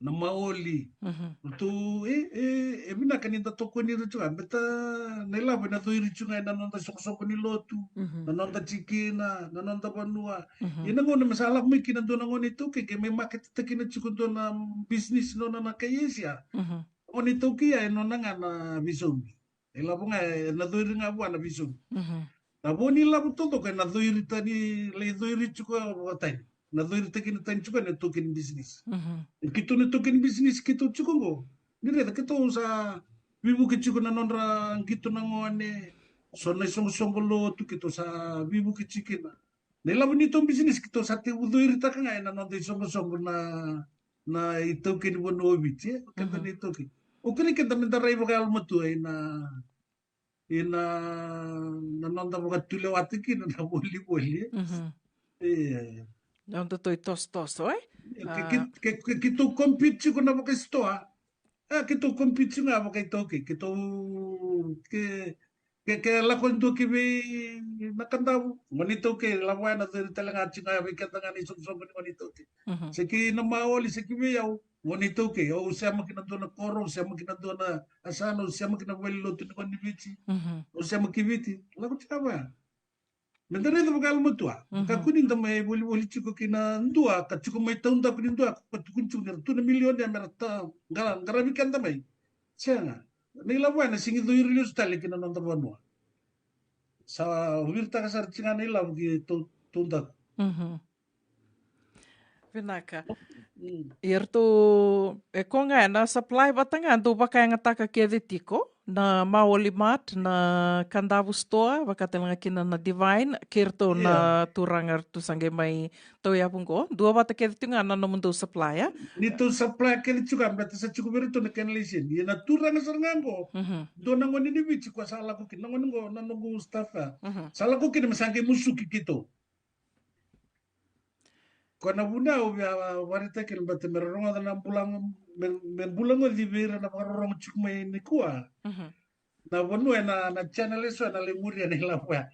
na maoli. Mhm. Ratou, e, e, e vinaka ni da tokoni ira tiko ga, baleta na ilavo ena coiri tiko ga ena noda isoqosoqo ni lotu, mhm, na noda tikina, na noda vanua. Mhm. Ia na gauna me sa lako mai kina dua na gone iTaukei, ke mai maketetaka kina tiko dua na bisinisi nona na kai Esia. Mhm. Gone iTaukei ya e nona ga na veisaumi. E lavo ga, ena coiri ga vua na veisaumi. Mhm. Na vo ni lavo taucoko ena coiri tani, lai coiri tiko vakatani. Na coiri takina tani tiko ena taukei ni bisinisi. Mhm. Keitou na taukei ni bisinisi keitou tiko qo. Ni raica keitou sa veivuke tiko na nodra qito na gone. So na isoqosoqo lotu keitou sa veivuke tiko kina. Na ilavo ni tou bisinisi keitou sa tekivu coiritaka ga ena noda isoqosoqo na na iTaukei ni vanua o Viti, e? Keda na iTaukei. O keda, keda meda rai vakayalomatua ina, ina, na noda vakatulewataki na, na volivoli, e? Ia. Noda tou itosotoso, e? Ke, ke, ke, ke, keitou compete tiko na vakaisitoa. A, keitou compete tiko ga vakaitaukei. Keitou, ke, ke, ke lako e dua ki vei na Kadavu, gone iTaukei, lavo ya na cori tale ga tiko ga vei keda ga na isoqosoqo ni gone iTaukei. Se ki na Maoli, se ki vei au, gone iTaukei. Au sema ki na dua na koro, au sema ki na dua na yasana, au sema ki na valenilotu ni gone ni Viti. Au sema ki Viti, lako tiko ga vaya. Meda raica vakayalomatua. Kakua ni da mai volivoli tiko ki na dua, ka tiko mai taudaku ni dua, ka tukuni tiko ni ra tu na milioni ya mera ta, qara, qaravi keda mai. Sega. Na ilavo ya na sega ni curu lesu tale ki na noda vanua. Sa viritaka sara tiko ga na ilavo ki tau, taudaku. Vinaka. Ia ratou, e koya ga na supply vata ga dou vakayagataka kece tiko, na Maoli Mart, na Kadavu Store, vaka tale ga kina na Divine, kei ratou na turaga ratou sa qai mai tauyavu qo. Dua vata kece tiko ga na nomudou supply, a? Ni tou supply kece tiko ga, baleta sa tiko vei ratou na kena laiseni. Ia na turaga sara ga qo, dua na gone ni Viti koya sa lako kina, na gone qo, na noqu staff ya. Sa lako kina me sa qai musuki keitou. Koya na vuna au via vakaraitaka kina, baleta mera rogoca na bula, me, me bula goci vei ira na vakarorogo tiko mai nikua. Na vanua ena, na channel eso ena lai muria na ilavo ya.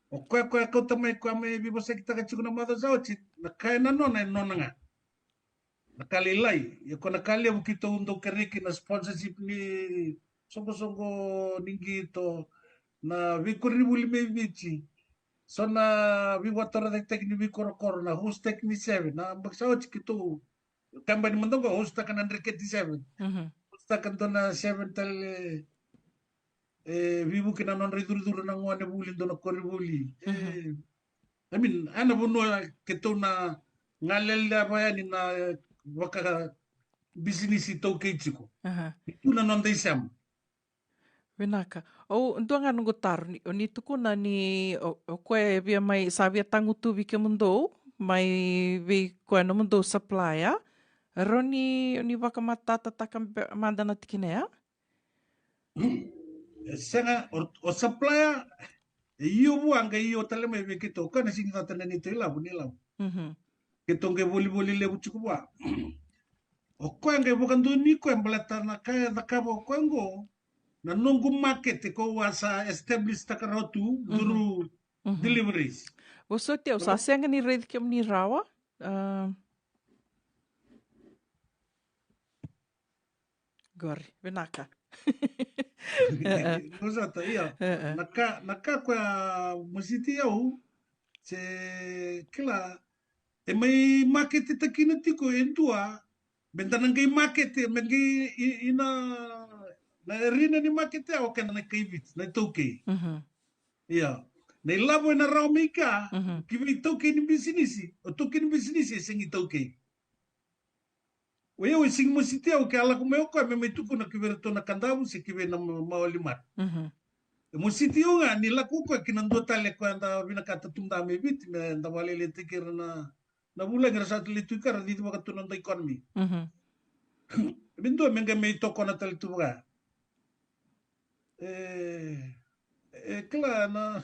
O koya, koya kauta mai, koya mai veivosakitaka tiko na macawa sa oti, na ka e nona, e nona ga. Na ka lailai, ia ko na ka levu keitou dau kerei kina sponsorship ni soqosoqo ni qito, na veikoronivuli mai Viti. So na veivakatorocaketaki ni veikorokoro, na host taki ni seven, na yabaki sa oti keitou, kabani mada qo, host taka na dreketi seven. Host taka dua na seven tale, e, veivuke na nodra icurucuru na gone vuli, dua na koronivuli. E, I mean, ena vanua keitou na galeleva yani na vakabisinisi iTaukei tiko. Ni tu na noda isema. Vinaka. O, dua ga noqu taro ni, o ni tukuna ni, o, o koya e via mai, sa via tagutuvi kemudou, mai vei koya nomudou supplier. Rau ni, ni vakamatatataka be-, mada na tikina ya? E sega, o, o supplier, e io vua, qai io tale mai vei keitou, ka na sega ni cata na neitou ilavo, ni lavo. Keitou qai volivoli levu tiko vua. O koya qai vakadonui koya, baleta na ka e cakava o koya qo, na noqu makete, ko au a sa establish taka rawa tu, through deliveries. Vosoti au, sa sega ni raici kemuni rawa. Ah, qori, vinaka. Vosota, ia. Na ka, na ka koya mositi au, se kila, e mai makete takina tiko e dua, me da na qai makete, me qai i, i na, na arena ni makete au kena na kai Viti, na iTaukei. Ia, na ilavo ena rawa mai ka, ki vei iTaukei ni bisinisi, o iTaukei ni bisinisi e sega ni iTaukei. O yau e sega ni mositi au ke a lako mai o koya me mai tukuna ki vei iratou na Kadavu se ki vei na Ma-, Maoli Mart. E mositi au ga ni lako o koya ki na dua tale koya da vinakata tu mada mai Viti, me da vakalailaitaki ira na, na vulagi ra sa tale tu i ke ra cici vaka tu na noda economy. Me dua me qai mai tokona tale tu vaka. E, e kila na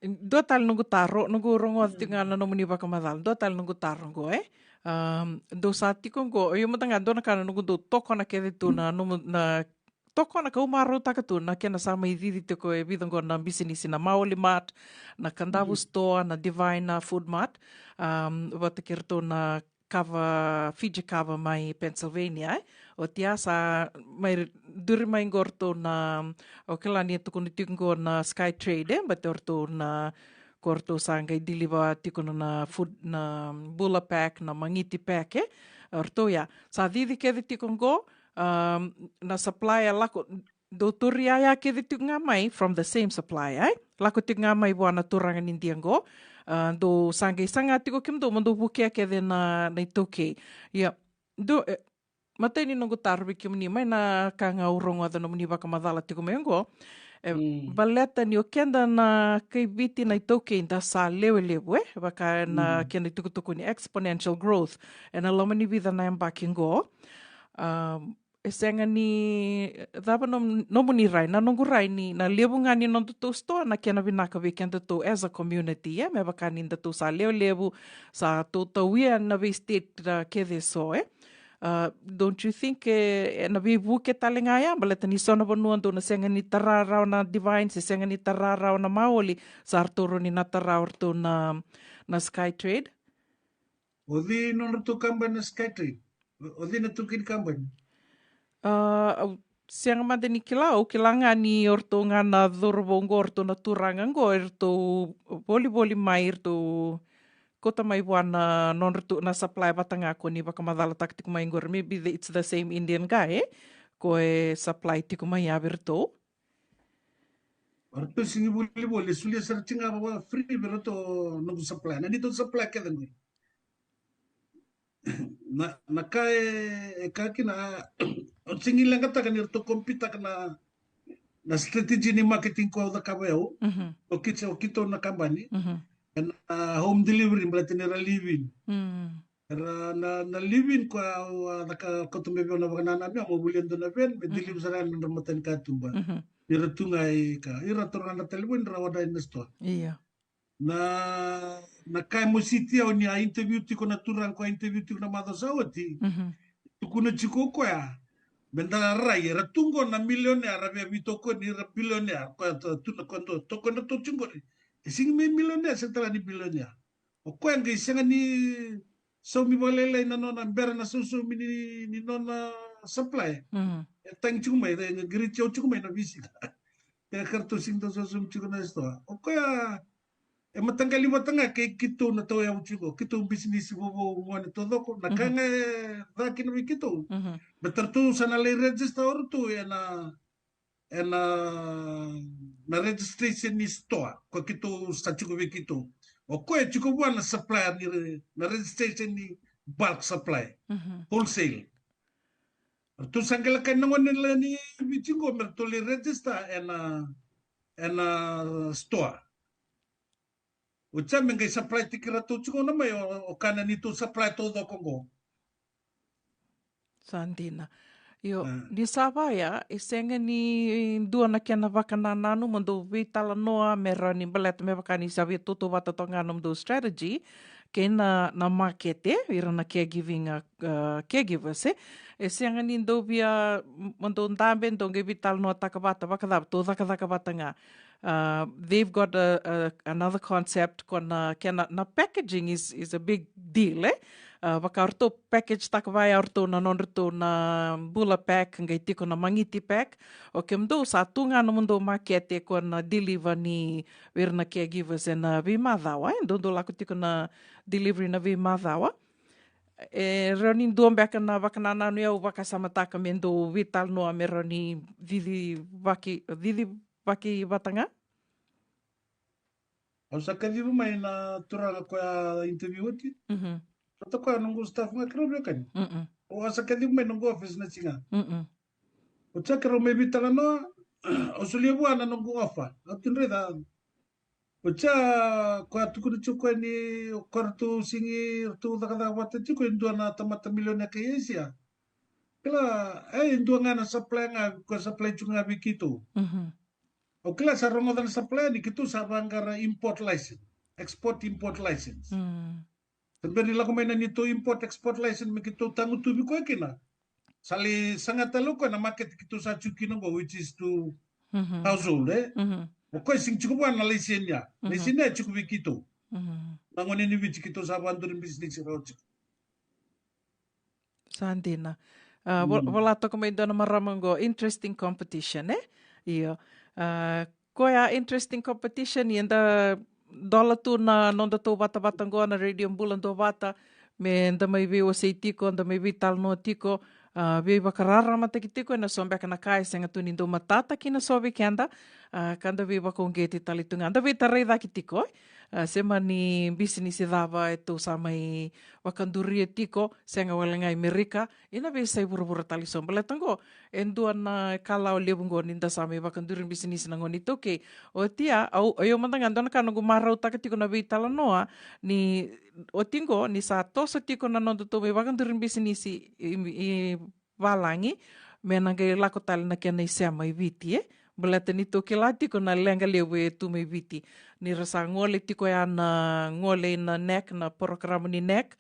Dua tale noqu taro, noqu rogoca tiko ga na nomuni vakamacala. Dua tale noqu taro qo, e? Am, dou sa tiko qo, io mada ga dua na ka na noqu dau tokona kece tu na nomu, na tokona kau marautaka tu na kena sa mai cici tiko e vica qo na bisinisi na Maoli Mart, na Kadavu Store, na Divine, na Food Mart, am, vata kei ratou na Kava, Fiji Kava mai Pennsylvania, e? Oti ya sa mai duri mai qo ratou na, o kila ni tukuni tiko qo na Sky Trade, e? But o ratou na, ko ratou sa qai deliver tiko na, na food, na bula pack, na magiti pack, e? O ratou ya. Sa cici kece tiko qo, um, na supplier lako, dou tauri yaya kece tiko ga mai from the same supplier, e? Lako tiko ga mai vua na turaga ni Idia qo, a, dou sa qai saga tiko kemudou, mo dou vukea kece na, na iTaukei. Ia, dou, e, matai ni noqu taro vei kemuni mai na ka ga au rogoca nomuni vakamacala tiko mai qo. E, mm, baleta ni o keda na kai Viti na itaukei da sa lewe levu, e? Vaka na, mm, kena itukutuku ni exponential growth. E na loma ni vica na yabaki qo. Um, e sega ni, cava nom-, nomuni rai, na noqu rai ni, na levu ga ni nodatou sitoa, na kena vinaka vei kedatou as a community, e? Me vaka ni datou sa lewe levu, sa tou tauia na vei state, uh, kece so, e? Uh, don't you think, e, e na veivuke tale ga ya? Baleta ni so na vanua dou na sega ni tara rawa na Divine, se sega ni tara rawa na Maoli, sa ratou rawa ni na tara o ratou na, na Skytrade. O cei nodratou kabani na Skytrade? O, o cei na taukei ni kabani? Uh, au sega mada ni kila, au kila ga ni o ratou ga na cauravou qo, o ratou na turaga qo, e ratou volivoli mai, e ratou kauta mai vua na nodratou na supply vata ga ko ni vakamacalataka tiko mai qori. Maybe the, it's the same Indian guy, e? Ko e supply tiko mai ya vei ratou. O ratou sigi volivoli, e solia sara tiko ga vaka free vei ratou noqu supply. Na neitou supply kece qori. Na, na ka e, e ka kina, au sigi leqataka ni ratou compete-taka na, na strategy ni marketing ko au cakava au. Mhm. O keitou, o keitou na kabani. Mhm. E na, ah, home delivery, baleta ni ra live in. Mm. Era na, na live in ko au a caka, kauta mai vei au na vakanananu, mo volia dua na van, me, mhm, deliver sara yani nodra matanikatuba. Mhm. Ni ra tu ga i ka, ira toro ga na talevoni, ra order na sitoa. Io. Na, na ka e mositi au ni a interview tiko na turaga ko a interview tiko na macawa sa oti. Mhm. Tukuna tiko o koya. Me da rai, era tu qo na millionaire, ra via veitokoni ira billionaire, koya tu, tu na koya tu, tokoni ratou tiko qori. E sigi mai millionaire, se tale ni billionaire. O koya qai sega ni saumi vakalailai na nona, bera na sausaumi ni, ni nona supply. Mhm. E tagi tiko mai, e qiriti au tiko mai na veisiga. E ka ratou sigi dau sausaumi tiko na sitoa. O koya, e mataqali vata ga kei keitou na tauyavu tiko, keitou bisinisi vovou gone taucoko, na ka, mhm, ga e ca kina vei keitou. Mhm. Baleta ratou sa na lai register o ratou e na, e na, na registration ni sitoa, ko keitou sa tiko vei keitou. O koya e tiko vua na supplier ni re-, na registration ni bulk supply, mhm, wholesale. Ratou sa qai lai kaya na gone lai ni Viti qo me ratou lai register e na, e na sitoa. Oti ya me qai supply tiko iratou tiko na mai o, o kana ni tou supply taucoko qo. Sa dina. Io, ah, ni sa vaya, e sega ni dua na kena vakanananu mo dou veitalanoa me rawa ni baleta me vaka ni sa via tautauvata toka ga nomudou strategy kei na, na makete, ira na caregiving, ah, caregivers, e. E sega ni dou via, m-, mo dou dabe, dou qai veitalanoataka vata, vakacava, tou cakacaka vata ga. Uh, they've got a, a, another concept ko na kena, na packaging is, is a big deal, e? Uh, vaka o ratou package taka vaya o ratou na nodratou na bula pack, qai tiko na magiti pack. O kemudou sa tu ga nomudou makete ko na deliver ni vei ira na caregivers e na veimacawa, e? Dou, dou lako tiko na delivery na veimacawa. E rawa ni dua beka na vakanananu e au vakasamataka me dou veitalanoa me rawa ni cici vaki, cici vaki vata ga? Au sa kaciva mai na turaga koya interview oti. Mhm. Rauta koya noqu staff ga keirau veiwekani. Mm-mm. Au sa kaciva mai noqu office na siga. Mm-mm. Oti ya keirau mai veitalanoa, au solia vua na noqu offer. Au tu raica. Oti ya koya tukuna tiko koya ni o koya ratou sigi, ratou cakacaka vata tiko e dua na tamata milionea kai Asia. Kila, e dua ga na supply ga, koya supply tiko ga vei keitou. Mhm. Au kila sa rogoca na supply ni keitou sa vaqara import license, export import license. Mm. Se bera ni lako mai na neitou import export license me keitou tagutuvi koya kina. Sa lai saga tale o koya na market keitou sa tiko kina qo, which is to, mhm, household, e? Mhm. O koya sigi tiko vua na license ya. Mhm. License ya tiko vei keitou. Mhm. Na gone ni Viti keitou sa vaduri business rawa tiko. Sa dina. Ah, vo-, mm, vola toka mai dua na marama qo, interesting competition, e? Io. Ah, koya interesting competition, ia da dola tu na nodatou vatavata qo na Radio Bula Duavata, me da mai veiwasei tiko, da mai veitalanoa tiko, ah, veivakararamataki tiko ena so beka na ka e sega tu ni dau matata kina so vei keda, ah, ka da veivakauqeti tale tu ga, da veitarai cake tiko, e? A, se mani bisinisi cava e tou sa mai vakaduria tiko, sega wale ga i Merika, ina veiyasai vuravura tale so. Baleta qo, e dua na kalawa levu qo ni da sa mai vakaduri bisinisi na gone iTaukei. Oti ya, au, au mada ga dua na ka noqu marautaka tiko na veitalanoa, ni oti qo, ni sa toso tiko na noda tou mai vakaduri bisinisi i, i, valagi, me na qai lako tale na kena isema i Viti, e? Baleta ni tou kila tiko na leqa levu e tu mai Viti. Ni ra sa gole tiko ya na gole ina NEC, na porokaramu ni NEC.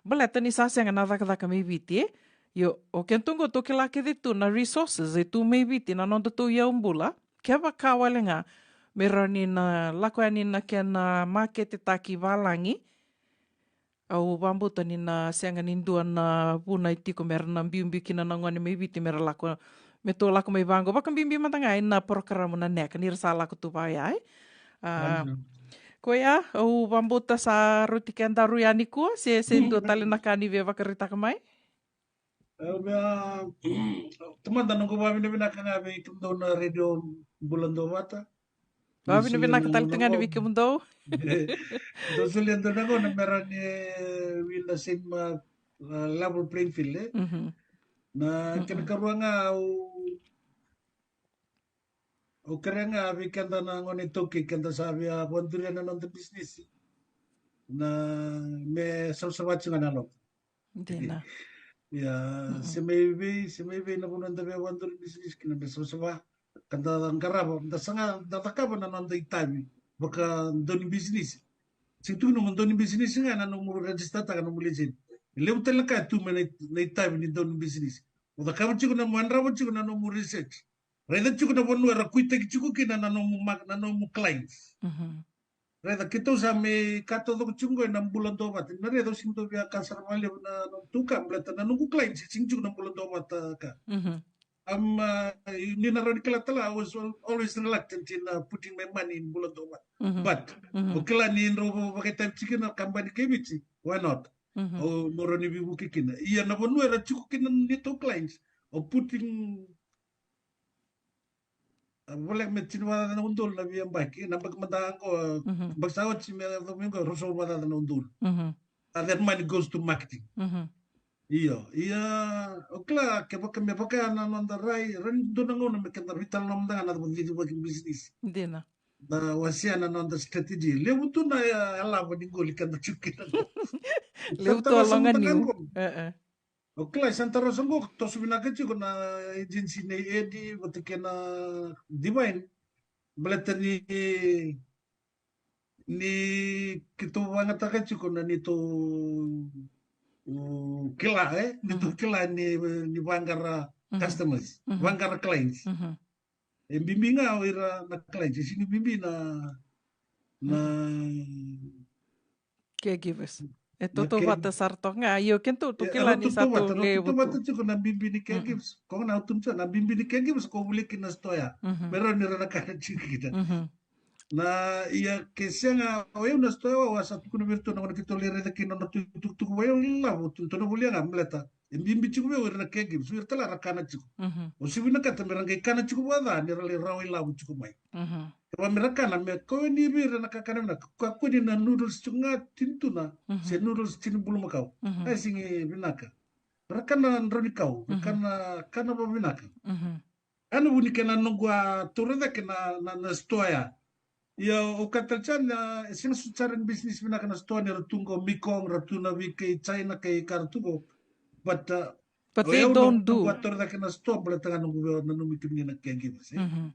Baleta ni sa sega na cakacaka mai Viti, e? Io, o keda tu qo tou kila kece tu na resources e tu mai Viti, na noda tou iyau bula. Kevaka wale ga, me rawa ni na lako yani na kena maketetaki valagi, au vakabauta ni na sega ni dua na vuna e tiko me ra na biubiu kina na gone mai Viti me ra lako, me tou lako mai vaqo. Vakabibi mada ga ina porokaramu na NEC, ni ra sa lako tu vaya, e? A, koya, au vakabauta sa rauti kedaru ya nikua, se, se dua tale na ka ni via vakaraitaka mai? Au via, tamata noqu vakavinavinaka ga vei kemudou na Radio Bula Duavata. Vakavinavinaka tale tu ga ni vei kemudou. Dou solia dou na gauna me rawa ni, e, we in the same, uh, level playing field, e? Mhm. Na kena karua ga au, au kerea ga vei keda na gone iTaukei, keda sa via vakaduria na noda bisinisi, na me savasava tiko ga na loma. Dina. Ia, se mai vei, se mai vei na vanua da via vakaduri bisinisi kina, me savasava. Ka da qarava, da saga, da cakava na noda itavi vakadaunibisinisi. Sega tu ni nomu daunibisinisi ga na nomu register-taka nomu license. E levu tale na ka e tu mai na, na itavi ni daunibisinisi. O cakava tiko na, mo yadrava tiko na nomu research. Raica tiko na vanua era kuitaki tiko kina na nomu ma-, na nomu clients. Mhm. Raica, keitou sa mai ka taucoko tiko qo ena Bula Duavata. Na raica, au sega ni dau via ka sara vakalevu na, na noqu ka, baleta na noqu clients e sega tiko na Bula Duavata ka. Mhm. Am, a, ni na rawa ni kila tale, I was al-, always reluctant in, uh, putting my money in Bula Duavata. Mhm. But, mhm, au kila ni drau vakaitavi tiko na kabani kei Viti, why not? Mhm. Au, mo rawa ni veivuke kina. Ia na vanua era tiko kina neitou clients, au putting, a, voleka me tini vakacaca na udolu na veiyabaki, na yabaki mada qo, mhm, yabaki sa oti me yaco mai qo, ruasagavulu vakacaca na udolu. Mhm. A, that money goes to marketing. Mhm. Io, ia, o kila, kevaka me vaka na noda rai, rawa ni dua na gauna me keda veitalanoa mada ga na cava cicivaki bisinisi. Dina. Da wasea na noda strategy. Levu tu na, e, yalava ni qoli keda tiko kina. Levu tu a loga niu. E, e. O kila, e Santa Rosa qo, toso vinaka tiko na agency nei Eddie vata kei na Divine. Baleta ni, ni keitou vakayagataka tiko na neitou, o, kila, e? Neitou, mhm, kila ni, ni vaqara, mhm, customers, mhm, vaqara clients. Mhm. E bibi ga o ira na clients, e sega ni bibi na, na, mhm, caregivers. E na totou care- vata sara toka ga, io, keitou, tou, e, kila ni sa totou vata, tou levu totou vata tu tiko na bibi ni, mm-mm, caregivers. Ko ga na au tukuna tiko na bibi ni caregivers, ko vuli kina na sitoa ya. Mhm. Me rawa ni ra na kana tiko kina. Mhm. Na, ia, ke sega, o yau na sitoa ya, au a sa tukuna vei iratou na gauna keitou lai raica kina na nodratou itukutuku, o yau lavo, tu, tou na volia ga, baleta e bibi tiko vei au o ira na caregivers, o ira tale ra kana tiko. Mhm. Au sega ni vinakata me ra qai kana tiko vakaca ni ra lai rawa ilavo tiko mai. Mhm. Kevaka me ra kana, me kau yani vei ira na kakana vinaka. Kakua ni na noodles tiko ga tini tuna, mhm, se noodles tini bulumakau. Mhm. A, e sega ni vinaka. Me ra kana draunikau, me, mhm, kana, kana vakavinaka. Mhm. A na vu ni kena noqu a taura cake na, na, na sitoa ya. Ia, au kaya tale tiko ni, a, e sega soti sara ni bisinisi vinaka na sitoa ni ra tu qo Mekong, ra tu na vei kei China kei ka ra tu qo. But, uh, but o they yau don't na, do. Noqu a taura cake na sitoa, baleta ga noqu vei, nanumi kemuni na caregivers, e? Mhm.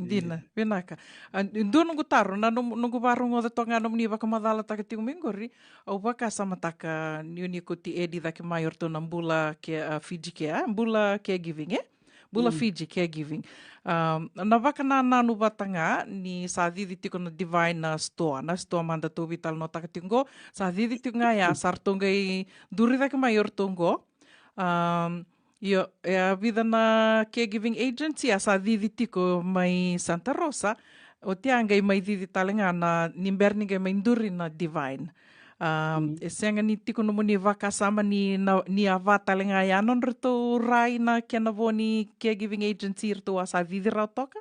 Dina, e, vinaka. A, dua noqu taro, na nomu, noqu vakarogoca toka ga nomuni vakamacalataka tiko mai qori, au vakasamataka ni o ni kauti Eddie cake mai o ratou na Bula Care, a, Fiji Care, a, Bula Caregiving, e? Bula, mm, Fiji Caregiving. Um, na vakanananu vata ga ni sa cici tiko na Divine na sitoa, na sitoa mada tou veitalanoataka tiko qo, sa cici tiko ga ya, sa ratou qai duri cake mai o ratou qo. Um, io, e a vica na caregiving agency a sa cici tiko mai Santa Rosa, oti a qai mai cici tale ga na, ni bera ni qai mai duri na Divine. Um, mm, e sega ni tiko nomuni vakasama ni na, ni a va tale ga ya nodratou rai na kena vo ni caregiving agency ratou a sa cici rawa toka?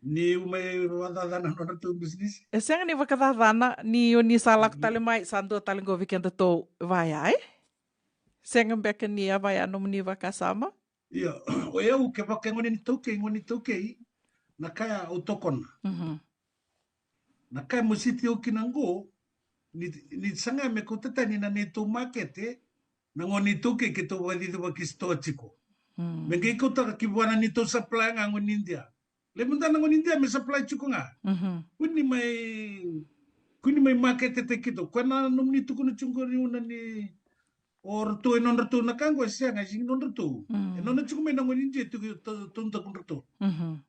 Niu mai vakacacana na nodratou bisinisi. E sega ni vakacacana, ni o ni sa lako tale mai, sa dua tale qo vei kedatou vaya, e? Sega beka ni a vaya nomuni vakasama? Ia, o yau kevaka e gone ni taukei, gone ni taukei, na ka ya au tokona. Mhm. Na ka e mositi au kina qo, ni, ni saga me kauta tani na neitou makete, na gone ni taukei keitou vakacicivaki sitoa tiko. Mm. Me qai kauta ki vua na neitou supply ga gone ni Idia. Levu dua na gone ni Idia me supply tiko ga. Mhm. Kua ni mai, kua ni mai makete te keitou. Koya na nomuni tukuna tiko qori una ni o ratou e nodratou na ka qo e sega, e sega ni nodratou. Mm. E nona tiko mai na gone ni Idia tiko to-, todakudratou. Mhm.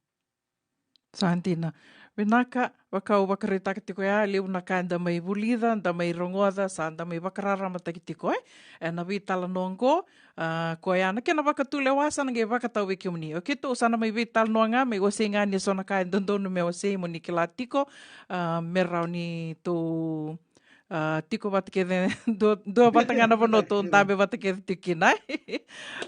Sa dina. Vinaka, vaka au vakaraitaka tiko ya, levu na ka eda mai vulica, da mai rogoca, sa da mai vakararamataki tiko, e? Ena veitalanoa qo, a, koya na kena vakatulewa sa na qai vakatau vei kemuni. O keitou sa na mai veitalanoa ga, mai wasei ga ni so na ka e dodonu me wasei mo ni kila tiko, a, me rawa ni tou, a, tiko vata kece, dua, dua vata ga na vanua tou dabe vata kece tiko kina.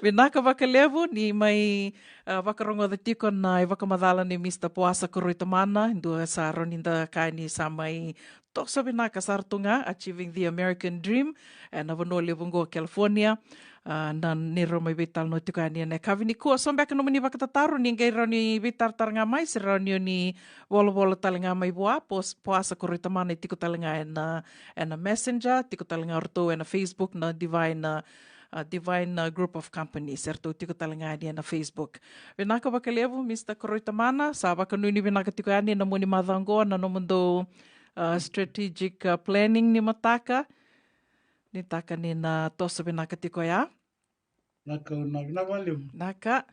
Vinaka vakalevu ni mai, a, vakarogoca tiko na ivakamacala nei Mister Poasa Koroitamana, dua sa rawa ni da kaya ni sa mai toso vinaka sara tu ga, Achieving the American Dream, ena vanua levu qo California. A, na neirau mai veitalanoa tiko yani ena yakavi nikua. So beka nomuni vakatataro, ni qai rawa ni veitaratara ga mai, se rawa ni o ni volavola tale ga mai vua, Pos-, Poasa Koroitamana e tiko tale ga ena, ena Messenger, tiko tale ga o ratou ena Facebook, na Divine, a, a, Divine, a, Group of Companies, eratou tiko tale ga yani ena Facebook. Vinaka vakalevu, Mister Koroitamana, sa vakanuinui vinaka tiko yani na nomuni macawa qo, na nomudou, a, strategic, a, planning ni mataka. Ni taka ni na toso vinaka tiko ya. Naka, na, vinaka vakalevu. Naka.